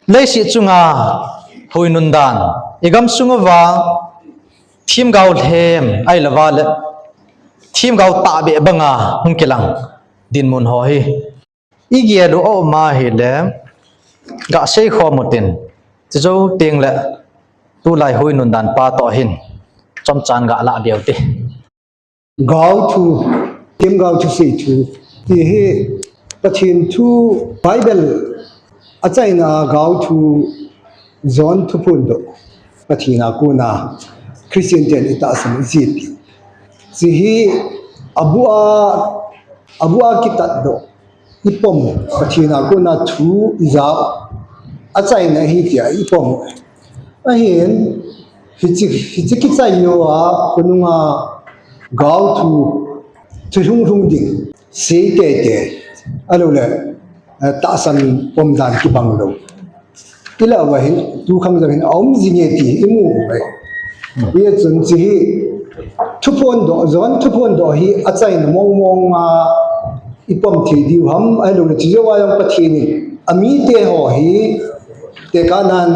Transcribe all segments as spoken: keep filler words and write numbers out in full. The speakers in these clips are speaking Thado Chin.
Leiset chunga huinun dan, i gamsung uva themgao lhem, ahilouva le themgao tahbeh banga hung kilang dinmun ho hi i gel u a um ahile, gasei khom utin, chujou tengle tulai huinun dan pa toh hin chomchan galah be u te. Gao thu, themgao thusei thu, ti hi Pathen thu, Bible achaina a gao thu, John thuphondoh, Pathen a kona Christian ten itahsan, ichepi, hiche hi abu a, abu a kitatdoh, ipom, Pathen a kona thu ija u, achaina ahi tia ipom. Ahin, hiche, hiche kichai jouva khonunga gao thu, thu lhung lhung ding, sei teitei, ahiloule, eh, tahsan pomdan kibang lou, ilah uva hin tukhang jong hin aum jinge ti imu uve. Hichun hiche hi thuphondoh, John thuphondoh hi achaina mong monga ipom thei diu ham, ahiloule chujouva jong Pathen in amite ho hi tekahnan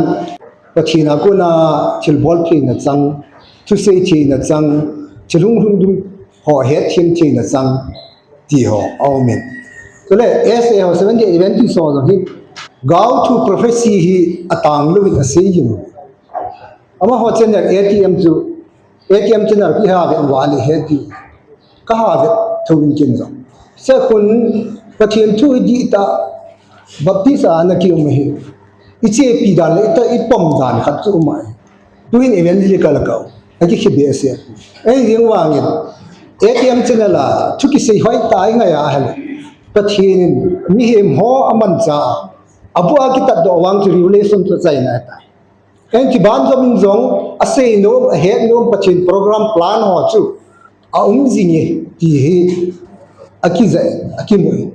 Pathen a kona thilbol theina chang, thusei theina chang, thil lhung lhung ding ho hetthem theina chang, ti ho aumin. Chule S A ho, Seventh-day Adventist ho jong hi gao thu, prophecy hi atang louvin asei jing. Amaho channel, A T M chu, A T M channel kiha vet uva le het diu, kaha vet thouvin ken jong. Hiche khun Pathen thu hi dihtah, Baptist a ana kium ahi, ichepi dan le ita ipom dan khat chu um ahi. Tuhin evangelical a kau, akikhe behseh. Ahijeng vangin A T M channel a thu kisei hoitah ingai a ahile, Pathen in mihem ho amanchah a, abu a kitatdoh vang chu revelation chu achaina ahitai. Ahin, chuban jomin jong aseinom, ahetnom, Pathen program plan ho chu aum jinge ti hi akija, akimun.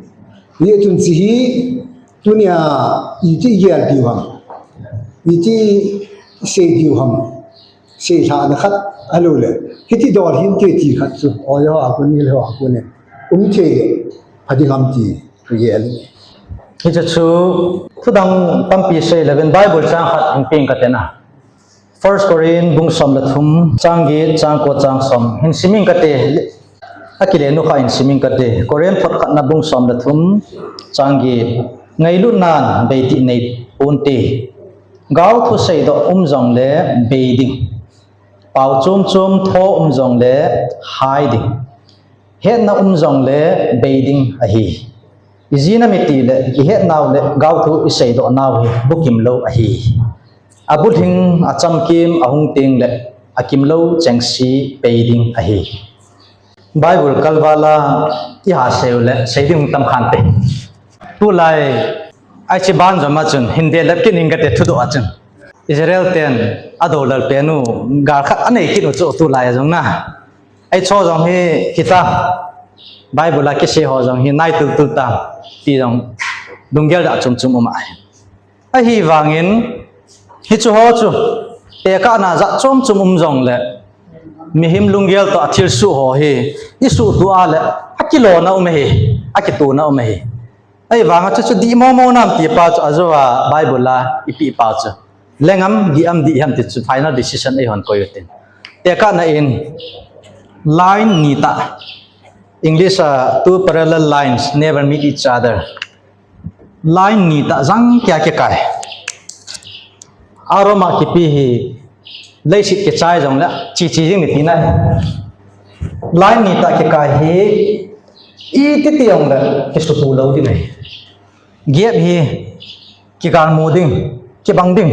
Hichun hiche hi tunia iti gel diu ham, iti sei diu ham, seilhahna khat, ahiloule hiti dol hinte ti khat chu, oi ho a kon, nil ho a kon in um thei le pha ding ham ti kagel. Hiche chu thudang tampi seilouvin Bible chang khat hin peng kate na. First Corinth bung som le thum, chang get, chang ko, chang som hin sim ing kate. Akile nu kha hin sim ing kate. Corinth thot khatna bung som le thum, chang get. Ngailutnan beidih nei ponte. Gao thu seidoh um jongle bei ding, pao chom chom tho um jongle hai ding, hetna um jongle bei ding ahi. Ijeh inem itile kihetnau le gao thu iseidoh nau hi bukimlou ahi. Abulhing achamkim ahung tengle akimlou chengse bei ding ahi. Bible kalval a iha sei u le sei ding hung tam khante. Tulai, hiche ban jom a chun hin delap kit ing kate thudoh a chun. Israel ten adoulal pen u gal khat anei kit u chu tulai a jong na. Hicheho jong hi hita, Bible a kisei ho jong hi nai tultul ta ti jong lunggel da chom chom um ahi. Ahivangin hicheho chu tekahna jat chom chom um jongle mihem lunggel toh athilsoh ho hi isuhtoh a le akilona um ahi, akitona um ahi. Ahivanga chuchu dih momo nam ti pa chu ajou a Bible a ipeh pa chu lengam, dih am, dih ham ti chu final decision eihon koi utin. Tekahna in line ni tah, English a two parallel lines never meet each other. Line ni tah jangkia kikai. Aroma kipe hi leiset kichai jongle cheche jing ni tina ahi. Line ni tah kikai hi iti ti jongle kisuto lou ding ahi. Gap hi kigalmu ding, kibang ding.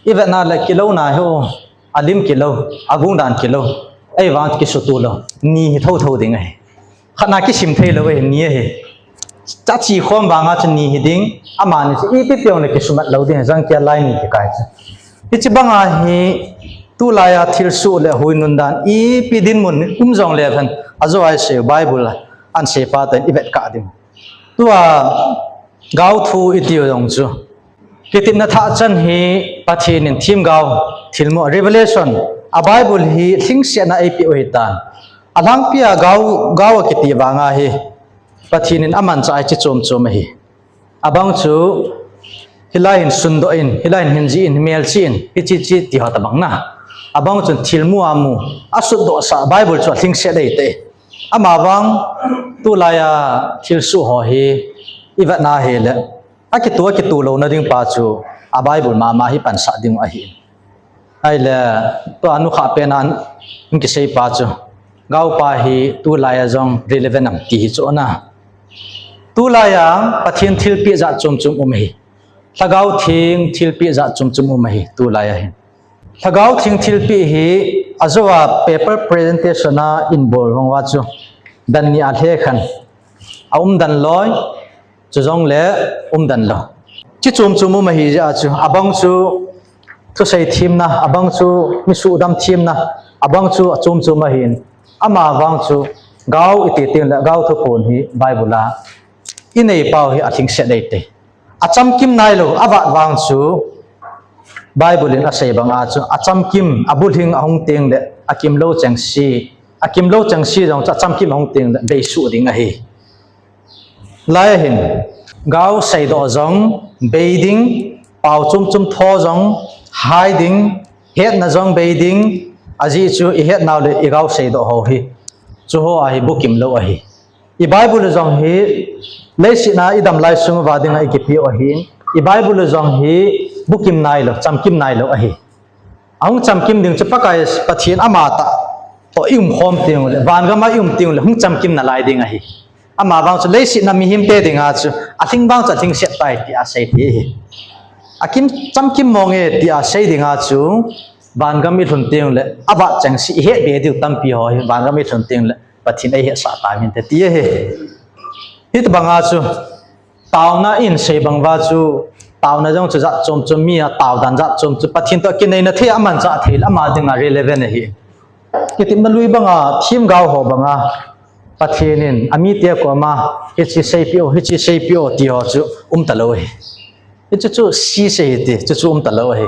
Ivetna le kilou nahi o, alim kilou, agungdan kilou. Ahivang kisuto lou, ni hi thotho ding ahi. Khatna kisim theilou ahi, ni ahi. Achekhom vanga chu ni hiding, amani chu iti ti jongle kisumat lou ding, jangkia line ni kikai chu. Hiche banga hi tulai a thilsoh le huinun dan ipi dinmun um jongle hen, ajou a isei u Bible a aseipa toh in ivet kah ding. Tua gaothu itiu jong chu, kitepna thah chan hi Pathen in themgao, thilmu, revelation, a Bible hi lhingsetna eipeh u ahitan. Alhangpia gao, gao akiti vanga hi Pathen in amanchah a hiche chom chom ahi. Abang chu Hilai hin sundoh in, hilai hin hinji in, melchi in, hichi chi ti ho tabang na. Abang chun thil mu a mu, asutdoh sa Bible chu alhingset dei te. Ama vang tulai a thilsuh ho hi i vet na hile, akitu, akitu louna ding pa chu a Bible mama hi pansah ding ahi. Ahile, tua nukha pen a hung kisei pa chu, gao pa hi tulai a jong relevant am ti hi chu na. Tulai a Pathen thilpeh jat chom chom um ahi. Lhagao Theng thilpeh jat chom chom um ahi, tulai a hi. Lhagao Theng thilpeh hi ajo a paper presentation a in bol vang uva chu, dan ni a lheh khan, a um dan loi, chujongle um dan lou. Chi chom chom um ahi jeh a chu, abang chu thusei themna, abang chu mi suhdam themna, abang chu achom chom ahin. Ama vang chu gao i ti teng le, gao thuphon hi Bible a i nei pau hi alhingset dei te. Achamkim nailou, avat vang chu Bible in asei bang a chu, achamkim, abulhing ahung teng le, akimlou chengse, akimlou chengse jong chu achamkim ahung teng le, beisuh ding ahi. Lai a hin, gao seidoh jong bei ding, pao chom chom tho jong hai ding, hetna jong bei ding, ajeh chu i hetnau le i gao seidoh ho hi, chu ho a hi bukim lou ahi. I Bible jong hi, leiset a i dam lai sung uva dinga i kipe u ahin, i Bible jong hi bukim nailou, chamkim nailou ahi. Ahung chamkim ding chu Pakai Pathen ama tah toh i um khom teng le, van gam a i um teng le, hung chamkim nalai ding ahi. Ama vang chu leiset a mihem te dinga chu, alhing vang chu alhingset tai ti a sei thei ahi. Akim chamkim mong e ti a sei dinga chu, van gam i lhun teng le, avat chengse i het be diu tampi ho hi, van gam i lhun teng le, Pathen ei hetsah ta min te ti ahi. Hitabang a chu, taona in sei bang uva chu, taona jong chu jat chom chom mi a, tao dan jat chom chom, Pathen toh kineina thei a manchah thei le ama dinga relevant ahi. Kitepna lui bang a, themgao ho bang a, Pathen in amite koma, hichi seipeh o, hichi seipeh o ti ho chu um talou ahi. Hichu chu sese hite, chu chu um talou ahi.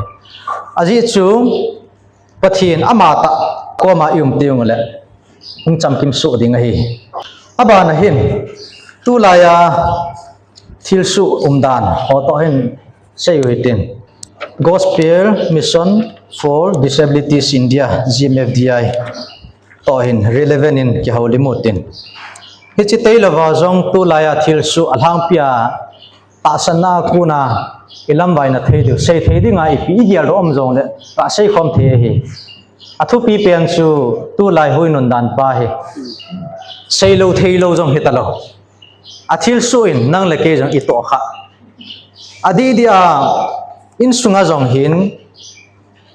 Ajeh chu, Pathen ama tah koma i um teng le, hung chamkim soh ding ahi. Abana hin, tulai a thilsoh umdan ho toh hin sei u hitin, Gospel Mission for Disabilities India, G M F D I, toh hin relevant in kihoulim u hitin. Hiche tailouva jong tulai a thilsoh alhangpi a tahsanna a kona i lamvaina thei diu, sei thei dinga ipi i geldoh um jongle, ka sei khom thei ahi. Athupi pen chu tulai huinun dan pa hi, seilou theilou jong hitalou. Athilsoh in nang le kei jong i tohkhah. Adih dih a, insunga jong hin,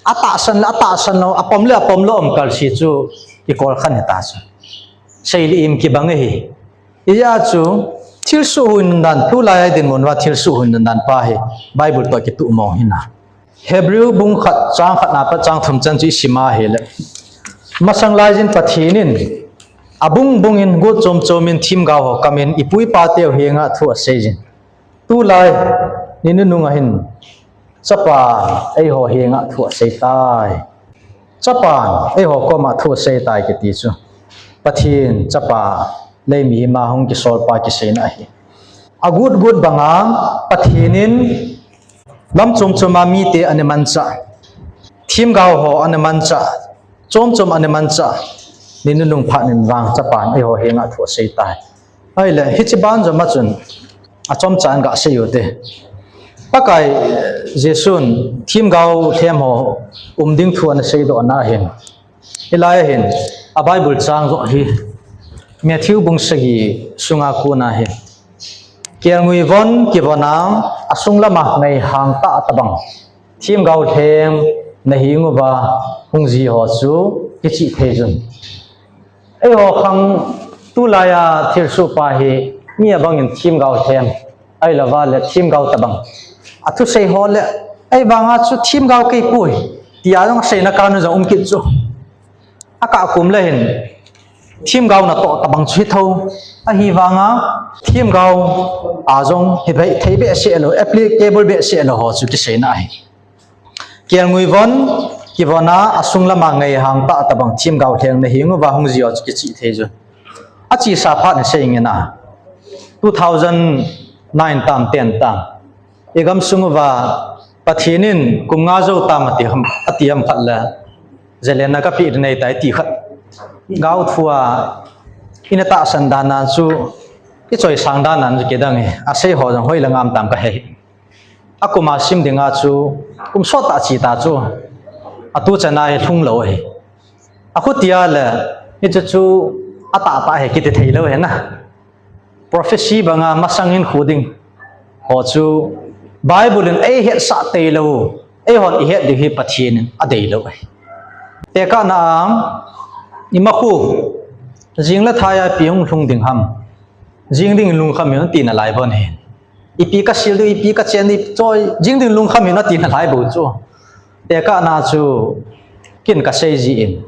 atahsan le atahsan lou, apom le apom lou um kalse chu i kolkhan hita chu. Sei le im kibang ahi. Hijeh a chu, thilsoh huinun dan, tulai a i dinmun uva thilsoh huinun dan pa hi, Bible toh kituh mong hina. Hebrew bung khat, chang khat na pat chang thum chan chu i sim a hile, masang laijin Pathen in, abung bung in, got chom chom in, themgao ho kamin, ipu ipa teu henga thu asei jin. Tulai, ni nunung a hin, Chapa eiho henga thu asei tai. Chapan eiho koma thu asei tai kiti chu, Pathen Chapa lei mihem a hung kisolpa kiseina ahi. Agut gut banga Pathen in lam chom chom a mite ana manchah, themgao ho ana manchah, chom chom ana manchah, ni nunung phat in vang Chapan eiho henga thu asei tai. Ahile, hiche ban joma chun, achomcha in gasei u hite. Pakai Jesun themgao lhem ho um ding thu ana seidoh na hin, hilai a hin, a Bible chang joh hi, Matthew bung sagi sunga kona hi, kelngoi von kivon a, asung lama ngaihang tah tabang themgao lhem nahing uva hung ji ho chu kichih thei jun. Eiho khang tulai a thilsoh pa hi mi abang in themgao lhem, ahilouva le themgao tabang athusei ho le, ahivanga chu themgao kei poi tia jong aseina kanu jong um kit chu. Akah kum le hin, themgao natoh tabang chu hithou, ahivanga themgao a jong hithei behseh lou, applicable behseh lou ho chu kiseina ahi. Kelngoi von kivon a, asung lama ngaihang tah tabang themgao lhem nahing uva hung ji ho chu kichih thei jun. Achesa phat in sei nge na, two thousand nine tam, ten tam, igam sung uva Pathen in kum nga jou tam ati ham, ati ham khat le, Zalen na kapeh ding ahitai ti khat. Gao thu a, ina tahsan dan nan chu, ichoisang dan nan chu kidang e. Asei ho jong hoilang am tam kahe. Akum a sim ding a chu, kum sot tah chi ta chu. Atu chan a hi lhung lou ahi. Akhutia le, hichu chu, atah tah ahi kiti thei lou ahi na. Prophecy banga masang hinkho ding ho chu Bible in eihetsah tei lou, eihon ihet diu hi Pathen in adei lou ahi. Tekahna a, imakhu, jing le thai a ipi hung lhung ding ham. Jing ding lungkham in ati nalai bon ahi. Ipi kasil diu, ipi kachen diu, choi, jing ding lungkham in ati nalai bou chu. Tekahna chu, ken kasei ji in.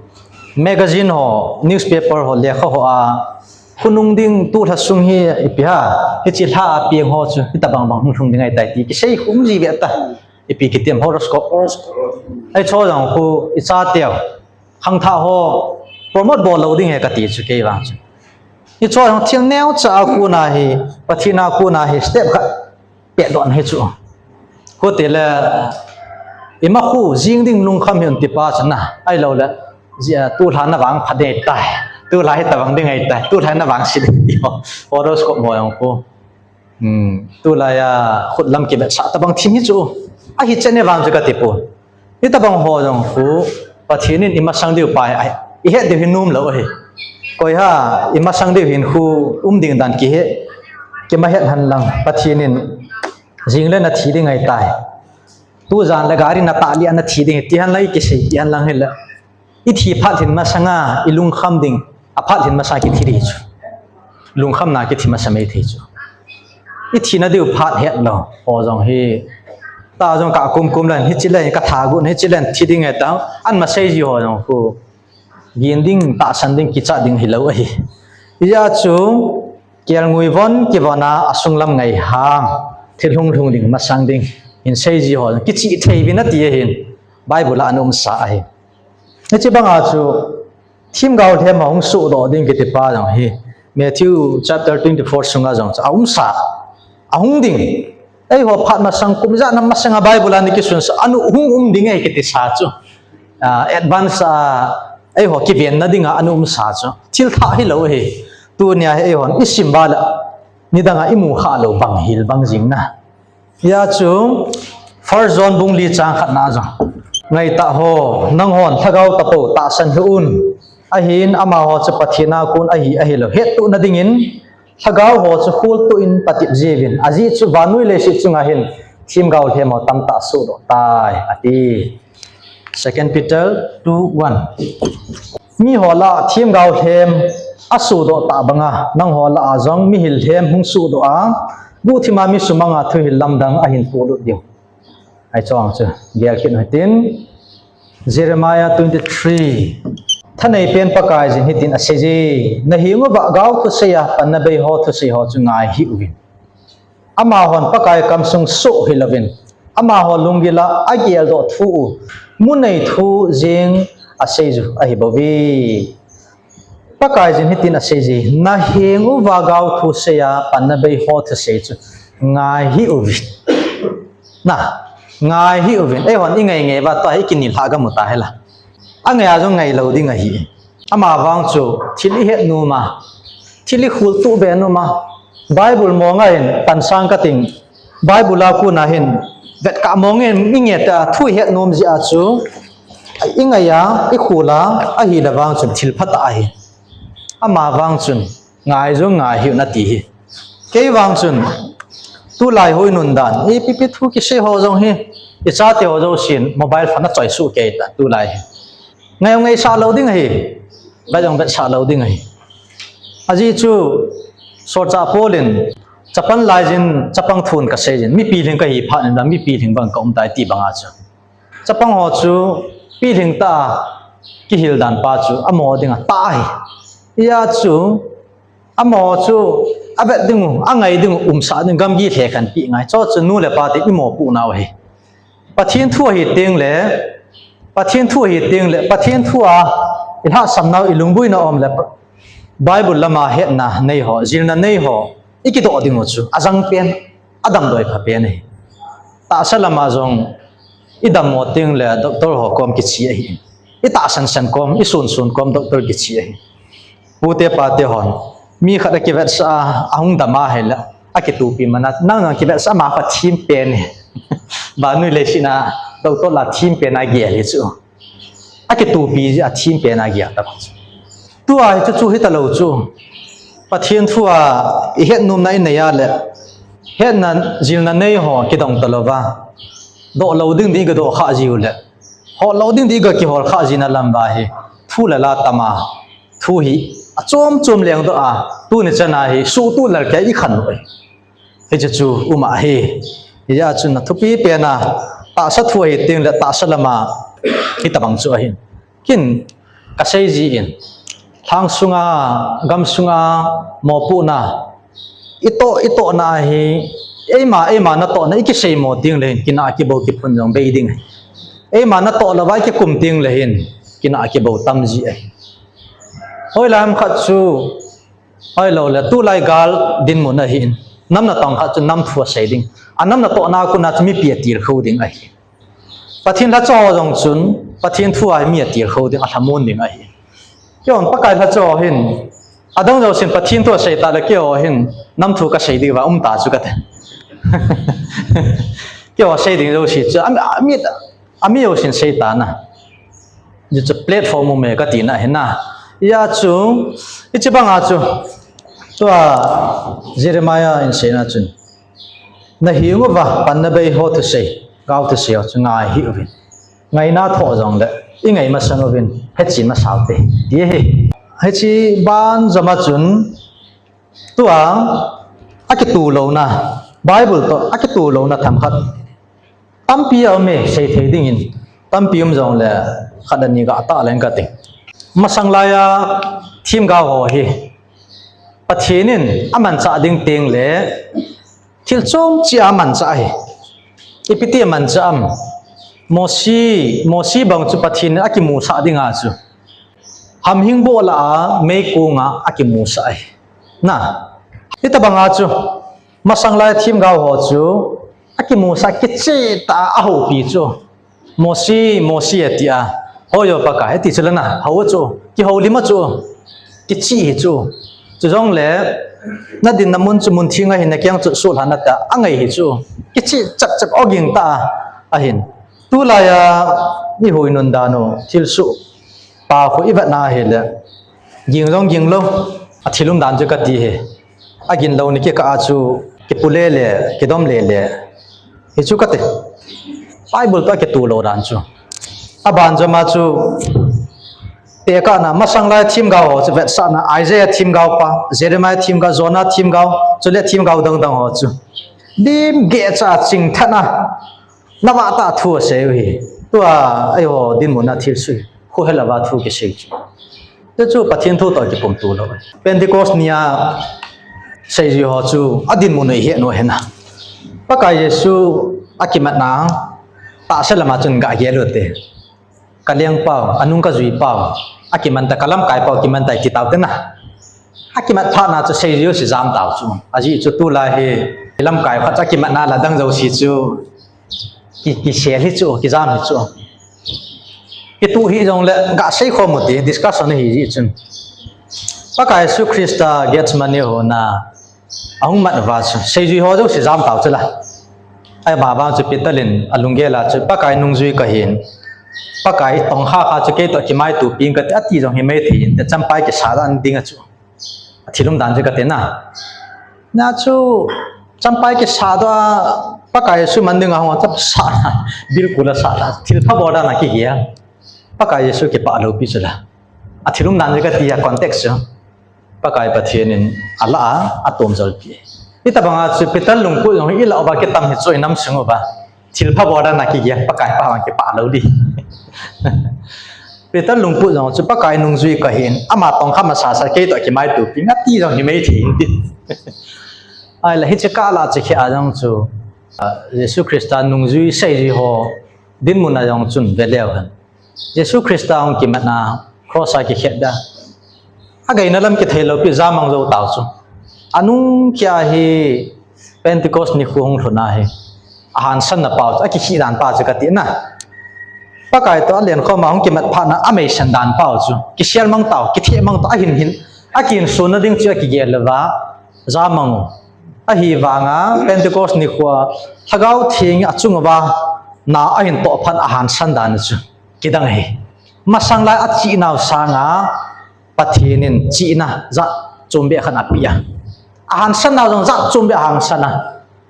Magazine ho, newspaper ho, lekha ho a, khonung ding tulha sung hi ipi ham, hiche lha a peng ho chu, hitabang bang hung lhung ding ahitai ti, kisei khum ji ve ta. Ipi kiti ham horoscope. Horoscope. Hicho jong khu, ichateu. Khangthah ho, promote bol lou ding ahi kati chu kei vang chu. Hicho jong thil neocha a kona hi, Pathen a kona hi, step khat. Pehdoh na hi chu. Khuti le, imakhu jing ding lungkham hih un ti pa chu na, ahilou le, tulha na vang pha ding ahitai, tulha hitabang ding ahitai, tulha na vang se ding ti ho, horoscope ho jong khu. Hmm, tulai a khut lam kivetsah tabang thim hi chu. Ahi chen e vang chu kati poi. Hitabang ho jong khu, Pathen in imasang diu pa hi, ihet diu hi nom lou ahi. Koi ham, imasang diu hinkho, um ding dan kihe, kimahet hen lang, Pathen in, jing le nathi ding ahitai. Tujan le gari natah le nathi ding, ti hen lang ikisei, ti hen lang hile. Ithi phat lhin masanga, ilungkham ding, aphat lhin masanga kithi ding chu. Lungkhamna kithi masa mai thei chu. Ithina diu phat het lou, ho jong hi. Ta jong ka kum kum len, hichi len, ka tha gu, hichi len, thi ding e ta, an masei ji ho jong khu. Gin ding, tahsan ding, kichat ding hilou ahi. Hijeh chun, kelngoi von, kivon a, asung lam ngai hang. Thil hung lhung ding, masang ding. Hin sei ji ho, kichih thei uvin ati ahin. Bible a ana umsa ahi. Hiche banga chu, themgao lhem a hung sohdoh ding kiti pa jong hi. Matthew chapter twenty-four sunga jong chu, aumsa. Ahung ding. Eiho phat masang kum ijat na masanga Bible a ana kisunsa, ana hung um ding ahi kiti sa chu. Ah, advance a, eiho kivenna dinga ana umsa chu. Thil thah hilou ahi. Tunia hi eihon isim uva le, nidanga imu kha lou bang hil bang jing na. Hijeh chun, First John bung li chang khat na jong. Ngai ta ho, nanghon lhagao tapou tahsan hih un. Ahin amaho chu Pathen a kon ahi, ahilou hettohna dingin, lhagao ho chu kholtoh in patep jiuvin. Ajeh chu vannoi leiset chunga hin, themgao lhem ho tamtah asohdoh tai, ati. Second Peter two one. Miho lah a themgao lhem asohdoh tah banga, nangho lah a jong mihil lhem hung sohdoh a, guhthima mi sumanga thuhil lamdang ahin polut diu. Hiche chu, gel kit u hitin. Jeremiah twenty-three. Thanei pen Pakaiyin hitin asei je, nahenguva gao thusei a panna bei ho thusei ho chu ngai hih uvin. Amahon Pakai kamsung soh hilouvin, amaho lunggil a ageldoh thu u, munei thu jeng aseiju ahibouve. Pakaiyin hitin aseije, nahenguva gao thusei a panna bei ho thusei chu ngai hih uvin. Na, ngai hih uvin. Eihon ingai ngai uva tua hi kinilhah gamu ta hila. Angai a jong ngai lou ding ahi. Amavang chu thil ihet nom a, thil ikholtoh be nom a, Bible monga hin tansang kating, Bible a kona hin vetkah mong in inge tia thu ihet nom jeh a chu, ingai a, ikhol a, ahileh vang chun thil phatah ahi. Amavang chun ngai jong ngai hih un ati hi. Kei vang chun, tulai hoi nun dan, ipi ipi thu kisei ho jong hi, ichate ho jousen mobile phone a choi suh kei ta, tulai hi. Ngai jong ngaisah lou ding ahi, vet jong vetsah lou ding ahi. Ajeh chu, solchah Paul in, chapang laijin, chapang thun kasei jin, mi pilhing kahi phat in, mi pilhing bang kaum tai ti banga chu. Chapang ho chu, pilhing tah a, kihil dan pa chu, amaho dinga tah ahi. Hijeh chun, amaho chu, avet ding u, angai ding u, umsah ding, gamgi lhekhen peh ngai. Chu chu nu le pa te imopoh nau ahi. Pathen thu ahi teng le, Pathen thu ahi teng le, Pathen thu a, ilhahsam nau, ilungboina um le, Bible lama hetna nei ho, jilna nei ho, ikidoh ding u chu, ajang pen, adamdoi pha pen ahi. Tahsa lama jong i dammo teng le doctor ho kom kichi ahi. I tahsan san kom, i sun sun kom doctor kichi ahi. Pute pate hon, mi khat a kivetsah a, ahung dam a hile, akitupi mana, nang nang kivetsah ma kha thim pen hi. Vannoi leiset a doctor la thim pen a gel hi chu. Akitupi ji a thim pen a gel ta chu. Tua hi chu, chu hi ta lo chu. Pathen thu a i het nom na i nei a le, hetna jilna nei ho kidong ta lo va. Doh lo ding ding i ga doh kha ji u le. Hol lo ding ding i ga kihol kha ji na lam va hi. Thu le la tam a. Thu hi a chom chom leng doh a. Tuni chan a hi, suhtuh lal kei i khan u. Hiche chu um ahi. Hijeh chun athupi pen a, tahsa thu ahi teng le tahsa lama hitabang chu ahi. Kin ka sei ji in, lhang sunga, gam sunga, mopohna, i toh, i tohna ahi, eima, eima natohna, i kiseimo teng le hin, kinah kibou kiphun jong bei ding ahi. Eima natoh louva i kikum teng le hin, kinah kibou tam ji ahi. Hoilai ham khat chu, hoilou le, tulai gal dinmun ahin, nam natong khat chu nam thu asei ding. A nam natohna kon a chu mipi atilkhou ding ahi. Pathen lhacha ho jong chun, Pathen thu a mi atilkhou ding, alhamon ding ahi. Keihon Pakai lhacha ho hin, adang jousen Pathen thu asei ta le keiho hin, nam thu kasei ding va um ta chu kate. Keiho sei ding jouse chu, ami, ami, ami jousen sei ta na. Hichu platform um e kati na hi na. Hijeh chun, hiche banga chu, tua Jeremiah in seina chun, na heng uva panna bei ho thusei, gao thusei ho chu ngai hih uvin. Ngaina thoh jong le, i ngai masang uvin, hechen masa ute, ti ahi. Hiche ban joma chun, tua, akituh louna, Bible toh, akituh louna themkhat. Tampi a um e, sei thei dingin, tampi um jong le, khat le ni ga tah leng kati. Masang laiya, themgao ho hi, Pathen in amanchah ding teng le, thil chom cheh a amanchah ahi. Ipi ti amanchah am. Mosi, Mosi bang chu Pathen in akimusah dinga chu. Hamhing boh lah a, meikong a akimusah ahi. Na, hitabanga chu, masang lai themgao ho chu, akimusah kicheh tah a ahoupi chu. Mosi, Mosi ati a. Hoi o Pakai, ati chu le na, hou chu, kihoulim a chu, kicheh hi chu. Chujongle, na dinna mun chu mun theng ahi, na keng chu suhlhah in ati a, angai hi chu. Kicheh chap chap ogin tah a, ahin. Tulaiya, i huinun dan u, thilsoh. Pa khu i vetna hile, ging jong ging lou, athil umdan chu kati hi. Agin lou ni kikah a chu, kipu lele, kidom lele. Hichu kati. Bible toh akituh lou dan chu. Aban joma chu, tekahna, masang lai themgao ho chu vetsahna, Isaiah themgao pa, Jeremiah themgao, Jonah themgao, chule themgao dang dang ho chu. Dim geh cha chingthat a, navah tah thu asei u hi. Tua, eiho dinmun a thilsoh hi. Khu helou va thu kisei chu. Te chu Pathen thu toh kikumtuh lou. Pentecost nia seijui ho chu adinmun u i het u ahi na. Pakai Jesu akimatna, tahsa lama chun ga gel u te. Ka lengpau, anung ka juipau, akiman ta, ka lamkaipau, kiman ta, ti tau te na. Akimat phat na chu seijui jouse jam tau chu. Ajeh chu tulai hi, lamkai khat chu akimatna la dang jouse chu. Ki, kisel hi chu, kijam hi chu. Kituh hi jongle, ga sei khom u te, discussion hi jeh chun. Pakai Jesu Christa Gethsemane hon a, ahung mat uva chu, seijui ho jouse jam tau chu la. Ahivang vang chu Peter in alunggel a chu, Pakai nungjui kahin. Pakai tongkha kha chu kei toh kimaitopi in kate, ati jong himai thei in, te champai kisa dan ding a chu. Athil umdan chu kati na. Na chu champai kisa doh a, Pakai Jesu man ding a hung a chap sa, bilkul a sa, thilpha bol dan a kigel. Pakai Jesu kipah lou pi chu la. Athil umdan chu kati a context chu. Pakai Pathen in alah a, atom jolpi. Hitabang a chu Peter lungput jong hi ilah uva kitam hi chu inam sung uva. Thilpha bol dan a kigel Pakai pa vang kipah lou di. Peter lungput jong chu Pakai nungjui kahin, ama tongkha masa sa kei toh kimaitopi in ati jong himai thei in ti. Ahile hiche kah la chu khe a jong chu, ah, Jesu Christa nungjui seijui ho dinmun a jong chun ve leu hen. Jesu Christa hung kimat na, cross a kikhet dia. Againa lam kithei lou pi jam mang jou tau chu. Anung kia hi Pentecost nikho hung lhun a hi. Ahansanna pau chu, akikhih dan pau chu kati na. Pakai toh alen khom a hung kimat phat na, ameisan dan pau chu. Kisel mang tau, kitheh mang tau, ahin hin. Akihin sun na ding chu akigel lou va, ja mang u. Ahivanga Pentecost nikho a, Lhagao Theng achung uva, na ahin toh phat ahansan dan chu kidang ahi. Masang lai achih nau sanga, Pathen in chihna jat chom beh khat apeh a. Ahansan nau jong jat chom beh ahansan a.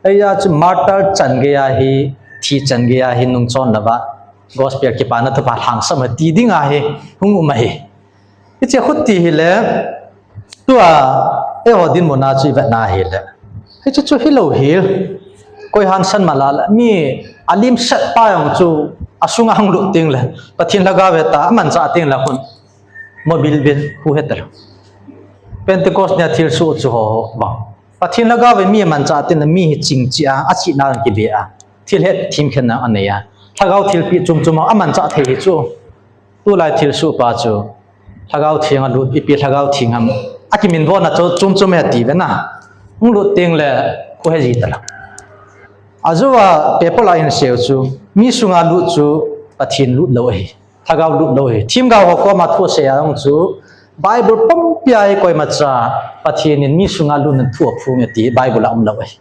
Eia chu martyr chan gei a hi, thi chan gei a hi nungchon lou va, gospel kipana thupha lhangsam a ti ding a hi, hung um ahi. Hiche khuti hile, tua, eiho dinmun a chu ivet na hile. Hiche chu hilou hi, koi hansan mala le, mi alim set pa jong chu, asunga hung lut teng le, Pathen Lhagao ve ta, amanchah teng le khun. Mobil bil khu hetal. Pentecost nia thilsoh chu ho ho bang. Pathen Lhagao ve mi amanchah teng le mi hi ching chi a, achihna kibe a. Thil het thim khen na anei a. Lhagao thilpeh chom chom a, amanchah thei hi chu. Tulai thilsoh pa chu. Lhagao Theng alut, ipi Lhagao Theng ham. Akiminvo na chu chom chom he ti ve na. Hung lut teng le khu he ji tala. Ajou a paper a ahin sei u chu. Mi sunga lut chu Pathen lut lou ahi. Lhagao lut lou ahi. Themgao ho koma thu asei a jong chu, Bible pumpi a hi koimacha, Pathen in mi sunga lut nan thu aphong e ti, Bible a um lou ahi.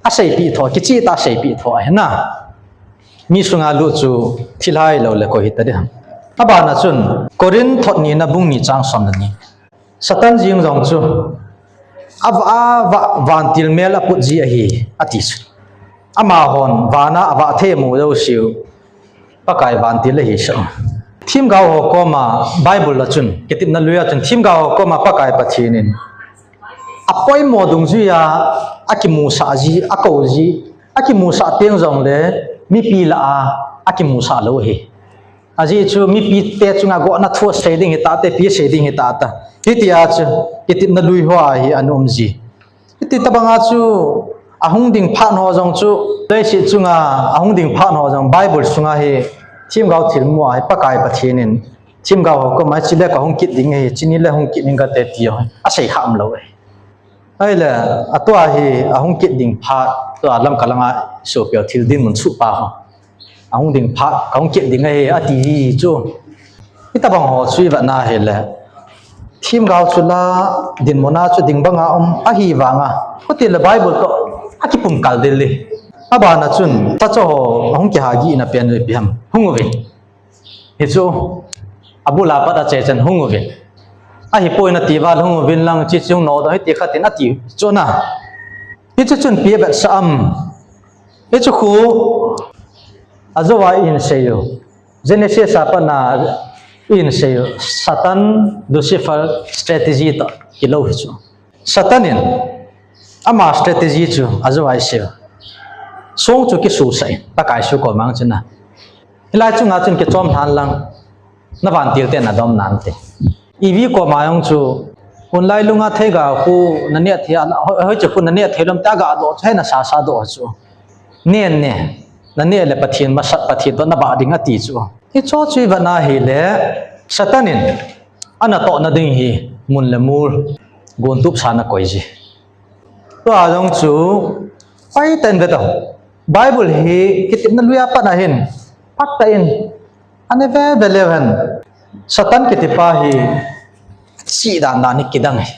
Aseipeh tho, kicheh tah a seipeh tho ahi na. Mi sunga lut chu, thilhai lou le koi hita ding ham. Abana chun, Corinth thot nina bung ni chang som le ni. Satan jeng jong chu, ava, ava, vantil mel aput ji ahi, ati chu. Amahon, vana avah thei amu jouseu, Pakai vantil ahi sah. Themgao ho koma, Bible a chun, kitepna lui a chun, themgao ho koma Pakai Pathen in, apoimo dungjui a, akimusah ji, akou ji, akimusah teng jongle, mipi lah a, akimusah lou ahi. Ajeh chu mipi te chunga gotna thu asei ding hita te, ipi asei ding hita ta. Hitia chu, kitepna lui ho a hi ana um ji. Hiti tabanga chu, ahung ding phat ho jong chu, leiset chunga, ahung ding phat ho jong, Bible sunga hi, themgao thilmu a hi, Pakai Pathen in, themgao ho koma, chule kahung kit ding ahi, chuni le hung kit ding kate ti ho, asei kha um lou ahi. Ahile, atua hi, ahung kit ding phat, tua Lamka langa, sopi ho thil dinmun suhpa ho. Ahung ding phat, kahung kit ding ahi, ati hi chu. Hitabang ho chu ivet na hile. Themgao chu la, dinmun a chu ding banga um, ahivanga. Khuti le Bible toh, akipum kal ding le. Abana chun, tacho ho, ahung kiha gihna pen le ipi ham. Hung uvin. Hichu, abul a pat ache chan hung uvin. Ahipoi nati val hung uvin lang, chi chung no da hiti khat in ati chu na. Hichu chun ipi avetsah am. Hichu khu, ajou a ihin sei u. Genesis a pat na ihin sei u. Satan, Lucifer, strategy toh, kilou hichu. Satan in, ama strategy chu, ajou a isei u. Song chu kisusah in, Pakai su ko mang chu na. Hilai chunga chun kichom lhan lang, na vantil te nadom nante. Eve koma jong chu, hun lai lunga theiga khu, naneh thei a, hoi, hoiche khu naneh thei lom te aga doh, hena sasa doh chu. Nen ne, naneh le Pathen masat Pathen toh nabah ding ati chu. Hicho chu ivet na hile, Satan in, anatohna ding hi, mun le mol, gontup sa na koi ji. Tua jong chu, hoitah in ve tau. Bible hi, kitepna lui a pat na hin, phat tah in, Ani ve ve leu hen, Satan kitipa hi, chih dan dan hi kidang ahi.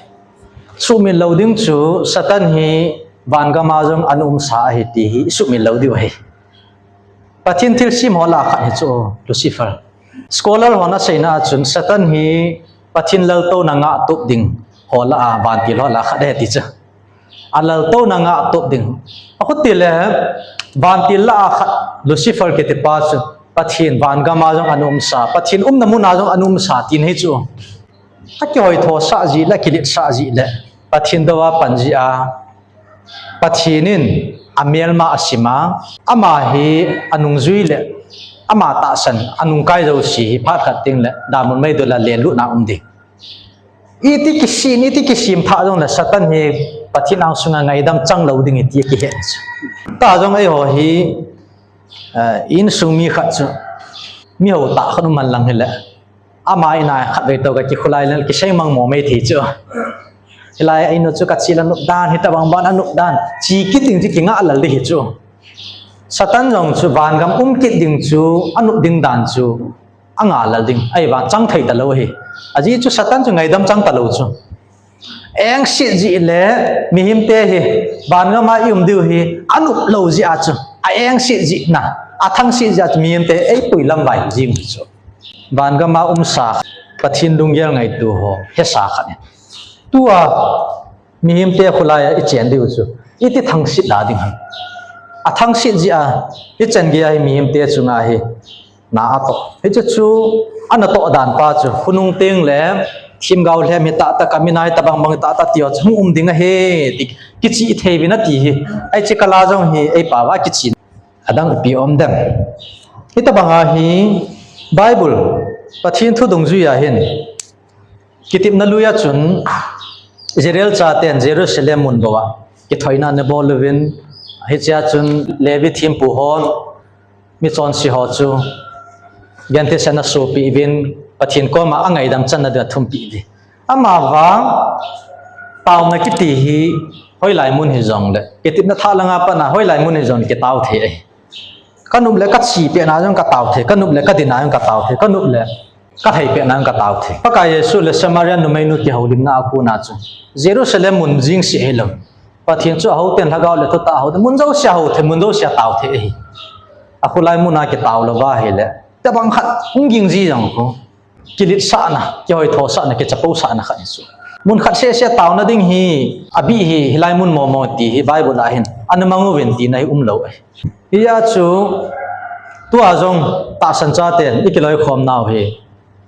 Sumil lou ding chu, Satan hi, vangam a jong ana umsa ahi ti hi, sumil lou diu ahi. Pathen thilsem ho lah a khat hi chu, Lucifer. Scholar hon aseina a chun, Satan hi, Pathen laltouna ngahtup ding ho lah a, vantil ho lah a khat ahi ti chu. Alaltouna ngahtup ding. Akhuti le, vantil lah a khat Lucifer kitipa chu, Pathen vangam a jong ana umsa, Pathen umna mun a jong ana umsa, tin hi chu. Akihoithosah ji le, akiletsah ji le, Pathen dou a pan ji a, Pathen in amelma asima, ama hi anungjui le, ama tahsan, anungkai jouse hi phat khat teng le, damun meidil a lenlutna um ding. Iti kisem, iti kisem thah jongle Satan hi Pathen angsunga ngaidam chang lou ding iti kihet chu. Tah jong eiho hi, eh, insung mi khat chu. Miho tah khat um hen lang hile. Ama in a khatvei toh ka kikhulai le kisei mang mo mai thei chu. Hilai a inu chu kache le anop dan, hitabang ban anop dan. Chi kit ding chu kingah lal ding hi chu. Satan jong chu vangam um kit ding chu, anop ding dan chu, angahlel ding. Ahivang chang thei talou ahi. Ajeh chu Satan chu ngaidam chang talou chu. Engset jeh le mihemte hi, vangam a i um diu hi, anop lou jeh a chu. A engset jeh na, athangset jeh a chu mihemte eipui lamvai jing chu. Vangam a umsa, Pathen lunggel ngaito ho, hesa khat in. Tua, mihemte khulai a i chen diu chu. Iti thangset la ding ham. Athangset jeh a, i chan gei a hi mihemte chunga hi. Na atoh. Hichu chu, ana toh dan pa chu. Khonung teng le, themgao lhem hi tah tah, kamin a hi tabang bang tah tah ti ho chu, hung um ding ahi, ti, kichih thei uvin ati hi. Hiche kal a jong hi, eipao va kichih. Adang ipi um dem. Hitabang a hi, Bible, Pathen thu dungjui a hin. Kitepna lui a chun, Israel chaten Jerusalem mun bou a kithoina ana bol uvin, hichea chun Levi thempu hon, michonse ho chu, Gentile ana sopi uvin, Pathen koma angaidam channa dia athumpeh uve. Amavang, taona kiti hi, hoilai mun hijongle, kitepna thah langa pat a, hoilai mun hijongle kitao thei ahi. Kanop le kache pet na jong katao thei, kanop le kadin na jong katao thei, kanop le kathei pet na jong katao thei. Pakai Jesu le Samaria numeinu kihoulimna a kona chu, Jerusalem mun jeng seh hilou. Pathen chu ahou ten, lhagao le thutah ahou ten, mun jouse ahou thei, mun jouse atao thei ahi. Akholai mun a kitao lou va ahile, tabang khat hung ging ji jong khu. Kiletsahna, kihoithosahna, kichapousahna khat hi chu. Mun khat seh seh taona ding hi, abih hi, hilai mun momo ti hi Bible a hin ana mang uvin tina hi umlou ahi. Hijeh a chu, tua jong tahsan chaten i kiloikhom nau hi,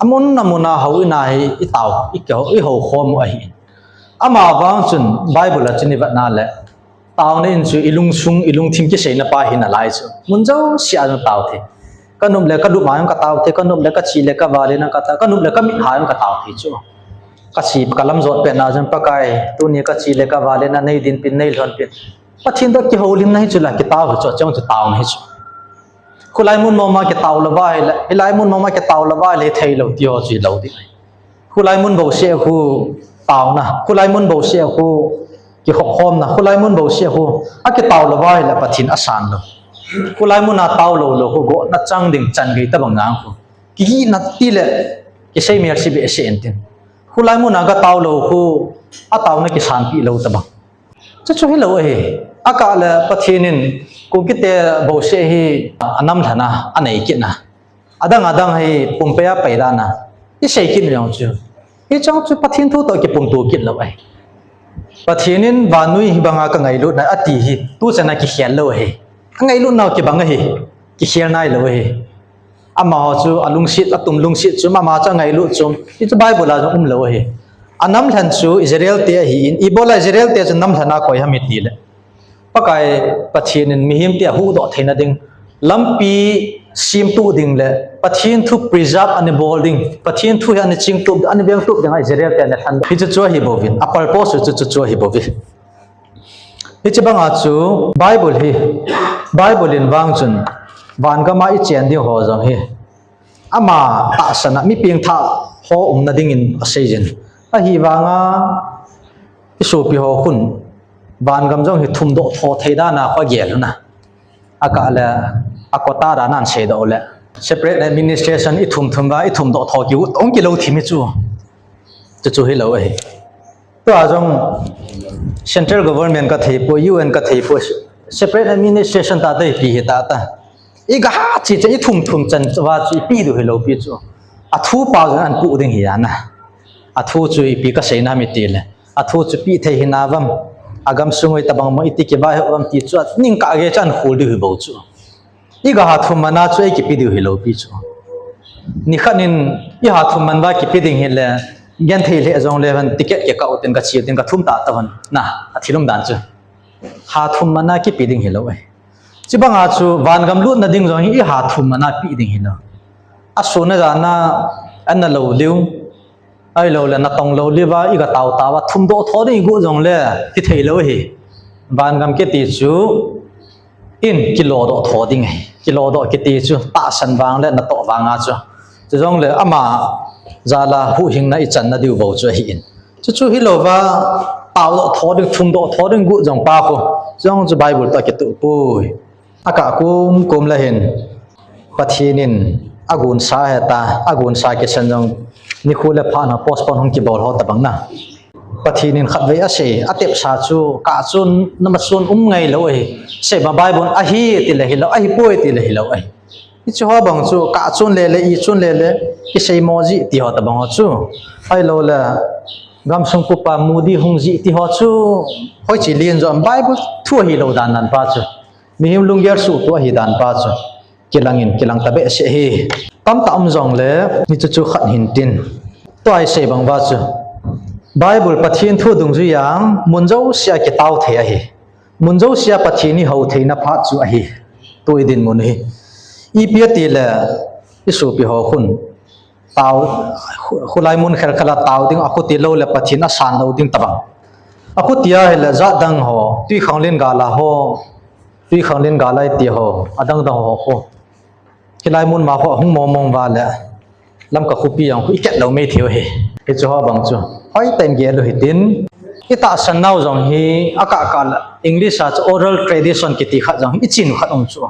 amun amun a houin a hi i tao, i kihou, i houkhom u ahi. Amavang chun Bible a chun i vet na le, taona in chu i lungsung, i lungthim kiseina pa hi nalai chu. Mun jouse a jong tao thei. Kanop le kalup a jong katao thei, kanop le kache le kavale na katao, kanop le kamit a jong katao thei chu. Kache, kalam jot pet na jong Pakai, tuni kache le kavale na, nei dinpin, nei lhonpin. Pathen toh kihoulimna hi chu la kitao hi chu, achung chu taona hi chu. Kholai mun moma kitao lou va ahile, hilai mun moma kitao lou va ahile theilou ti ho chu hilou ding. Kholai mun bouseh khu taona, kholai mun bouseh khu kihoukhomna, kholai mun bouseh khu akitao lou va ahile Pathen asan lou. Kholai mun a tao lou lou khu gotna chang ding chan gei tabang nang khu. Kigihna tile kisei melse behseh intin. Kholai mun a katao lou khu ataona kisanpeh lou tabang. Chuchu hilou ahi. Akah le Pathen in Kukite bouseh hi anam lhana anei kitna, adang adang hi pumpei a pai dan a i sei kit jong chu, hicheng chu Pathen thu toh kipumto kit lou ahi. Pathen in vannoi hibanga kangailutna ati hi tuchan a kikhel lou ahi. Angailutnau kibang ahi. Kikhel nailou ahi. Amaho chu alungset, atum lungset chu, ama chu angailut chu, hichu Bible a jong umlou ahi. Anam lhen chu Israel te ahin, ibola Israel te chu nam lhen a koi ham itile, Pakai Pathen in mihem te ahuhdoh theina ding lampi semtup ding le Pathen thu preserve ana bol ding, Pathen thu hi ana chingtup, ana vengtup dinga Israel te ana lhen. Hichu chu ahi bouvin, a purpose chu chu chu ahi bouve. Hiche banga chu Bible hi, Bible in vang chun vangam a i chen ding ho jong hi, ama tahsan a mi pengthah ho umna dingin asei jin. Ahivanga i sopi ho khun vangam jong hi thumdoh tho thei dan a kho gel na. Akah le a quota dan a aseidoh le, separate administration i thum thum va i thumdoh tho kiu tong kilou thim hi chu. Chu chu hilou ahi. Tua jong central government ka thei poi, U N ka thei poi, separate administration tah tah ipi hi tah tah. I ga ha chi che i thum thum chan va chu ipi diu hilou pi chu. A thu pa jong an pu ding hi ana. A thu chu ipi ka seina mi tile, a thu chu pi thei hi na vam. A gamsung oi tabang mo iti kivai ho vam ti chu a ning ka ge chan khul diu hi bou chu. I ga ha thum mana chu ei kipi diu hilou pi chu. Nikhat in i ha thum man va kipi ding hile, gen thei le jong le van ticket ke ka utin ka chi utin ka thum ta ta van. Na, a thilum dan chu. Ha thum mana kipi ding hilou e. Chi banga chu vangam lutna ding jong hi i ha thum mana pi ding hilou. A suna jana an na lo liu. Ahilou le, na tong lou liu va, i ga tao tao va, thumdoh tho ding i gu jong le, ti thei lou hi. Vangam kiti chu, in kilodoh tho ding hi. Kilodoh kiti chu, tahsan vang le, na toh vang a chu. Chu jong le, ama jal a huhhingna i channa diu bou chu ahi in. Chu chu hilou va, taodoh tho ding, thumdoh tho ding gu jong pa khu. Chu jong chu Bible toh kituh poi. Akah kum kum le hin, Pathen in agunsa heta, agunsa kisan jong nikho le phat na postpone hung kibol ho tabang na. Pathen in khatvei asei, atepsa chu kah chun, nama chun um ngai lou ahi. Sei ma Bible ahi ti le hilou, ahipoi ti le hilou ahi. Hiche ho bang chu kah chun le le, i chun le le, kisei mo ji ti ho tabang ho chu. Ahilou le, gamsung pupa Modi hung ji ti ho chu, hoiche len jo Bible thu ahilou dan dan pa chu. Mihem lunggel suhtoh ahi dan pa chu. Kilang in, kilang ta behseh hi. Tamtah um jong le, hichu chu khat hin tin. Tua i sei bang uva chu. Bible Pathen thu dungjuiya, mun jousea kitao thei ahi. Mun jousea Pathen i hou theina phat chu ahi. Tu i dinmun hi. Ipi ati le, i sopi ho khun. Tao, khu-, khulai mun khelkhel a tao ding, akhuti lou le Pathen asan lou ding tabang. Akhuti ahile jat dang ho, twikhanglen gal a ho, twikhanglen gal a i ti ho, adang dang ho khu. Khilai mun ma khu ahung mong mong uva le, Lamka khopi jong khu i ket lou mei thei u hi. Hichu ho bang chu. Hoitah in gel u hitin. I tahsan nau jong hi, akah kah le, English a chu oral tradition kiti khat jong hi, i chin u khat um chu.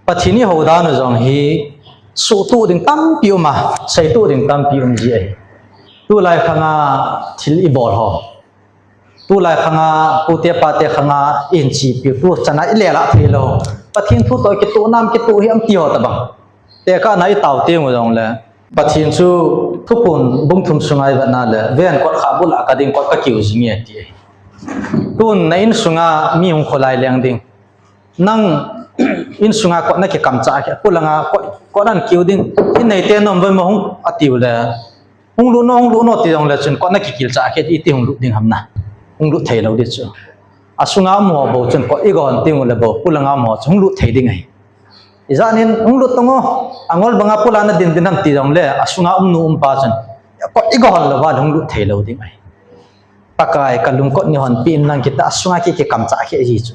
Pathen i hou dan u jong hi, suhtoh ding tampi um a, seitoh ding tampi um ji ahi. Tulai khang a thil i bol ho. Tulai khang a, pute pate khang a, i hin chepi u, tu chan a i lelha thei lou. Pathen thu toh kitoh nam kitoh hi am ti ho tabang. Tekah na i tao teng u jong le. Pathen chu Thuphon bung thum sunga i vet na le, ven kot khat bul a ka ding kot ka kiu jing e ti ahi. Tun na insunga mi hung kholai leng ding. Nang insunga kot na kikamcha khe, polanga kot, kot an kiu ding. In neite nom ve mo hung atiu le. Hung lut no, hung lut no ti jong le chun kot na kikilcha khe iti hung lut ding ham na. Hung lut thei lou di chu. Asunga um ho bou chun kot i gon ting u le bou, polanga um ho chu hung lut thei ding ahi. Ijat nin hung lut tong o, angol banga pola na din din ham ti jong le, asunga um nu um pa chun. Kot i gon lou va hung lut thei lou ding ahi. Pakai ka lungkot nei honpeh in lang kiti a, asunga ki, kikamcha khe ji chu.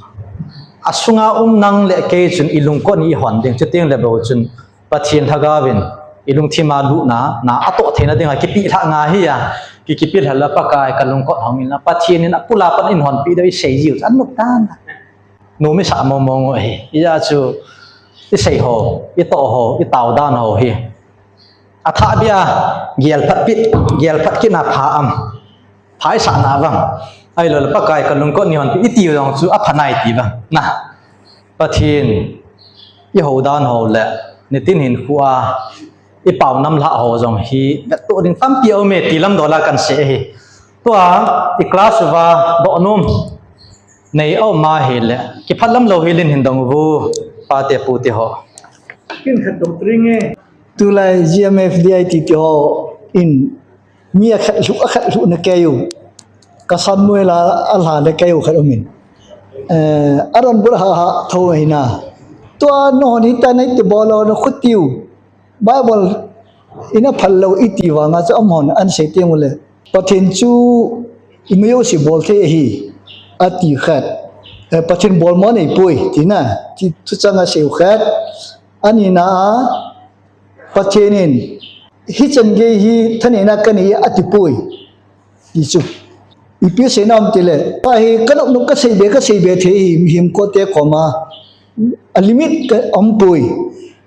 Asunga um nang le kei chun i lungkot nei hon ding, chuteng le bou chun Pathen Lhagao vin i lungthim a lutna, na atoh theina dinga kipilha ngai hi a, ki, kipilha la Pakai ka lungkot hong in la, Pathen in apola pat in honpeh diu i sei jiu chu, anop dan. Nom i sa mong mong u ahi. Ijat chu i sei ho, i toh ho, i tao dan ho hi. Athah bia, gel phat pit, gel phat kit na pha am. Pha i sa na vang. Ahilou le Pakai ka lungkot nei honpeh in i tiu jong chu apha nai ti vang. Na. Pathen i hou dan ho le, nitin hinkho a, i pao nam lha ho jong hi, vettoh ding tampi a um e ti lam dol a kan sei ahi. Tua, i class uva, doh nom. Nei a um ahile, kiphat lam lou hel in hin dong uvo, pate pute ho. Kin khat dong tring e. Tulai G M F D I T ti ho in mi akhat lhu, akhat lhu na kei u. Ka Samuel a, alha na kei u khat um in. Eh, aron bul ha ha tho hi na. Tua no ni ta nei ti bol o na khuti u. Bible ina phal lou i ti vanga chu amahon an sei teng u le. Pathen chu i mi jouse bol thei ahi. Ati khat. Eh, Pathen bol mo nei poi. Ti na. Ti thu chang a sei u khat. Ani na a. Pathen in, hichan gei hi thaneina ka nei ati poi. Ti chu. Ipi sei nam ti le. Pa hi ka nop nop ka sei be, ka sei be thei hi, mihem kote koma. A limit ka um poi.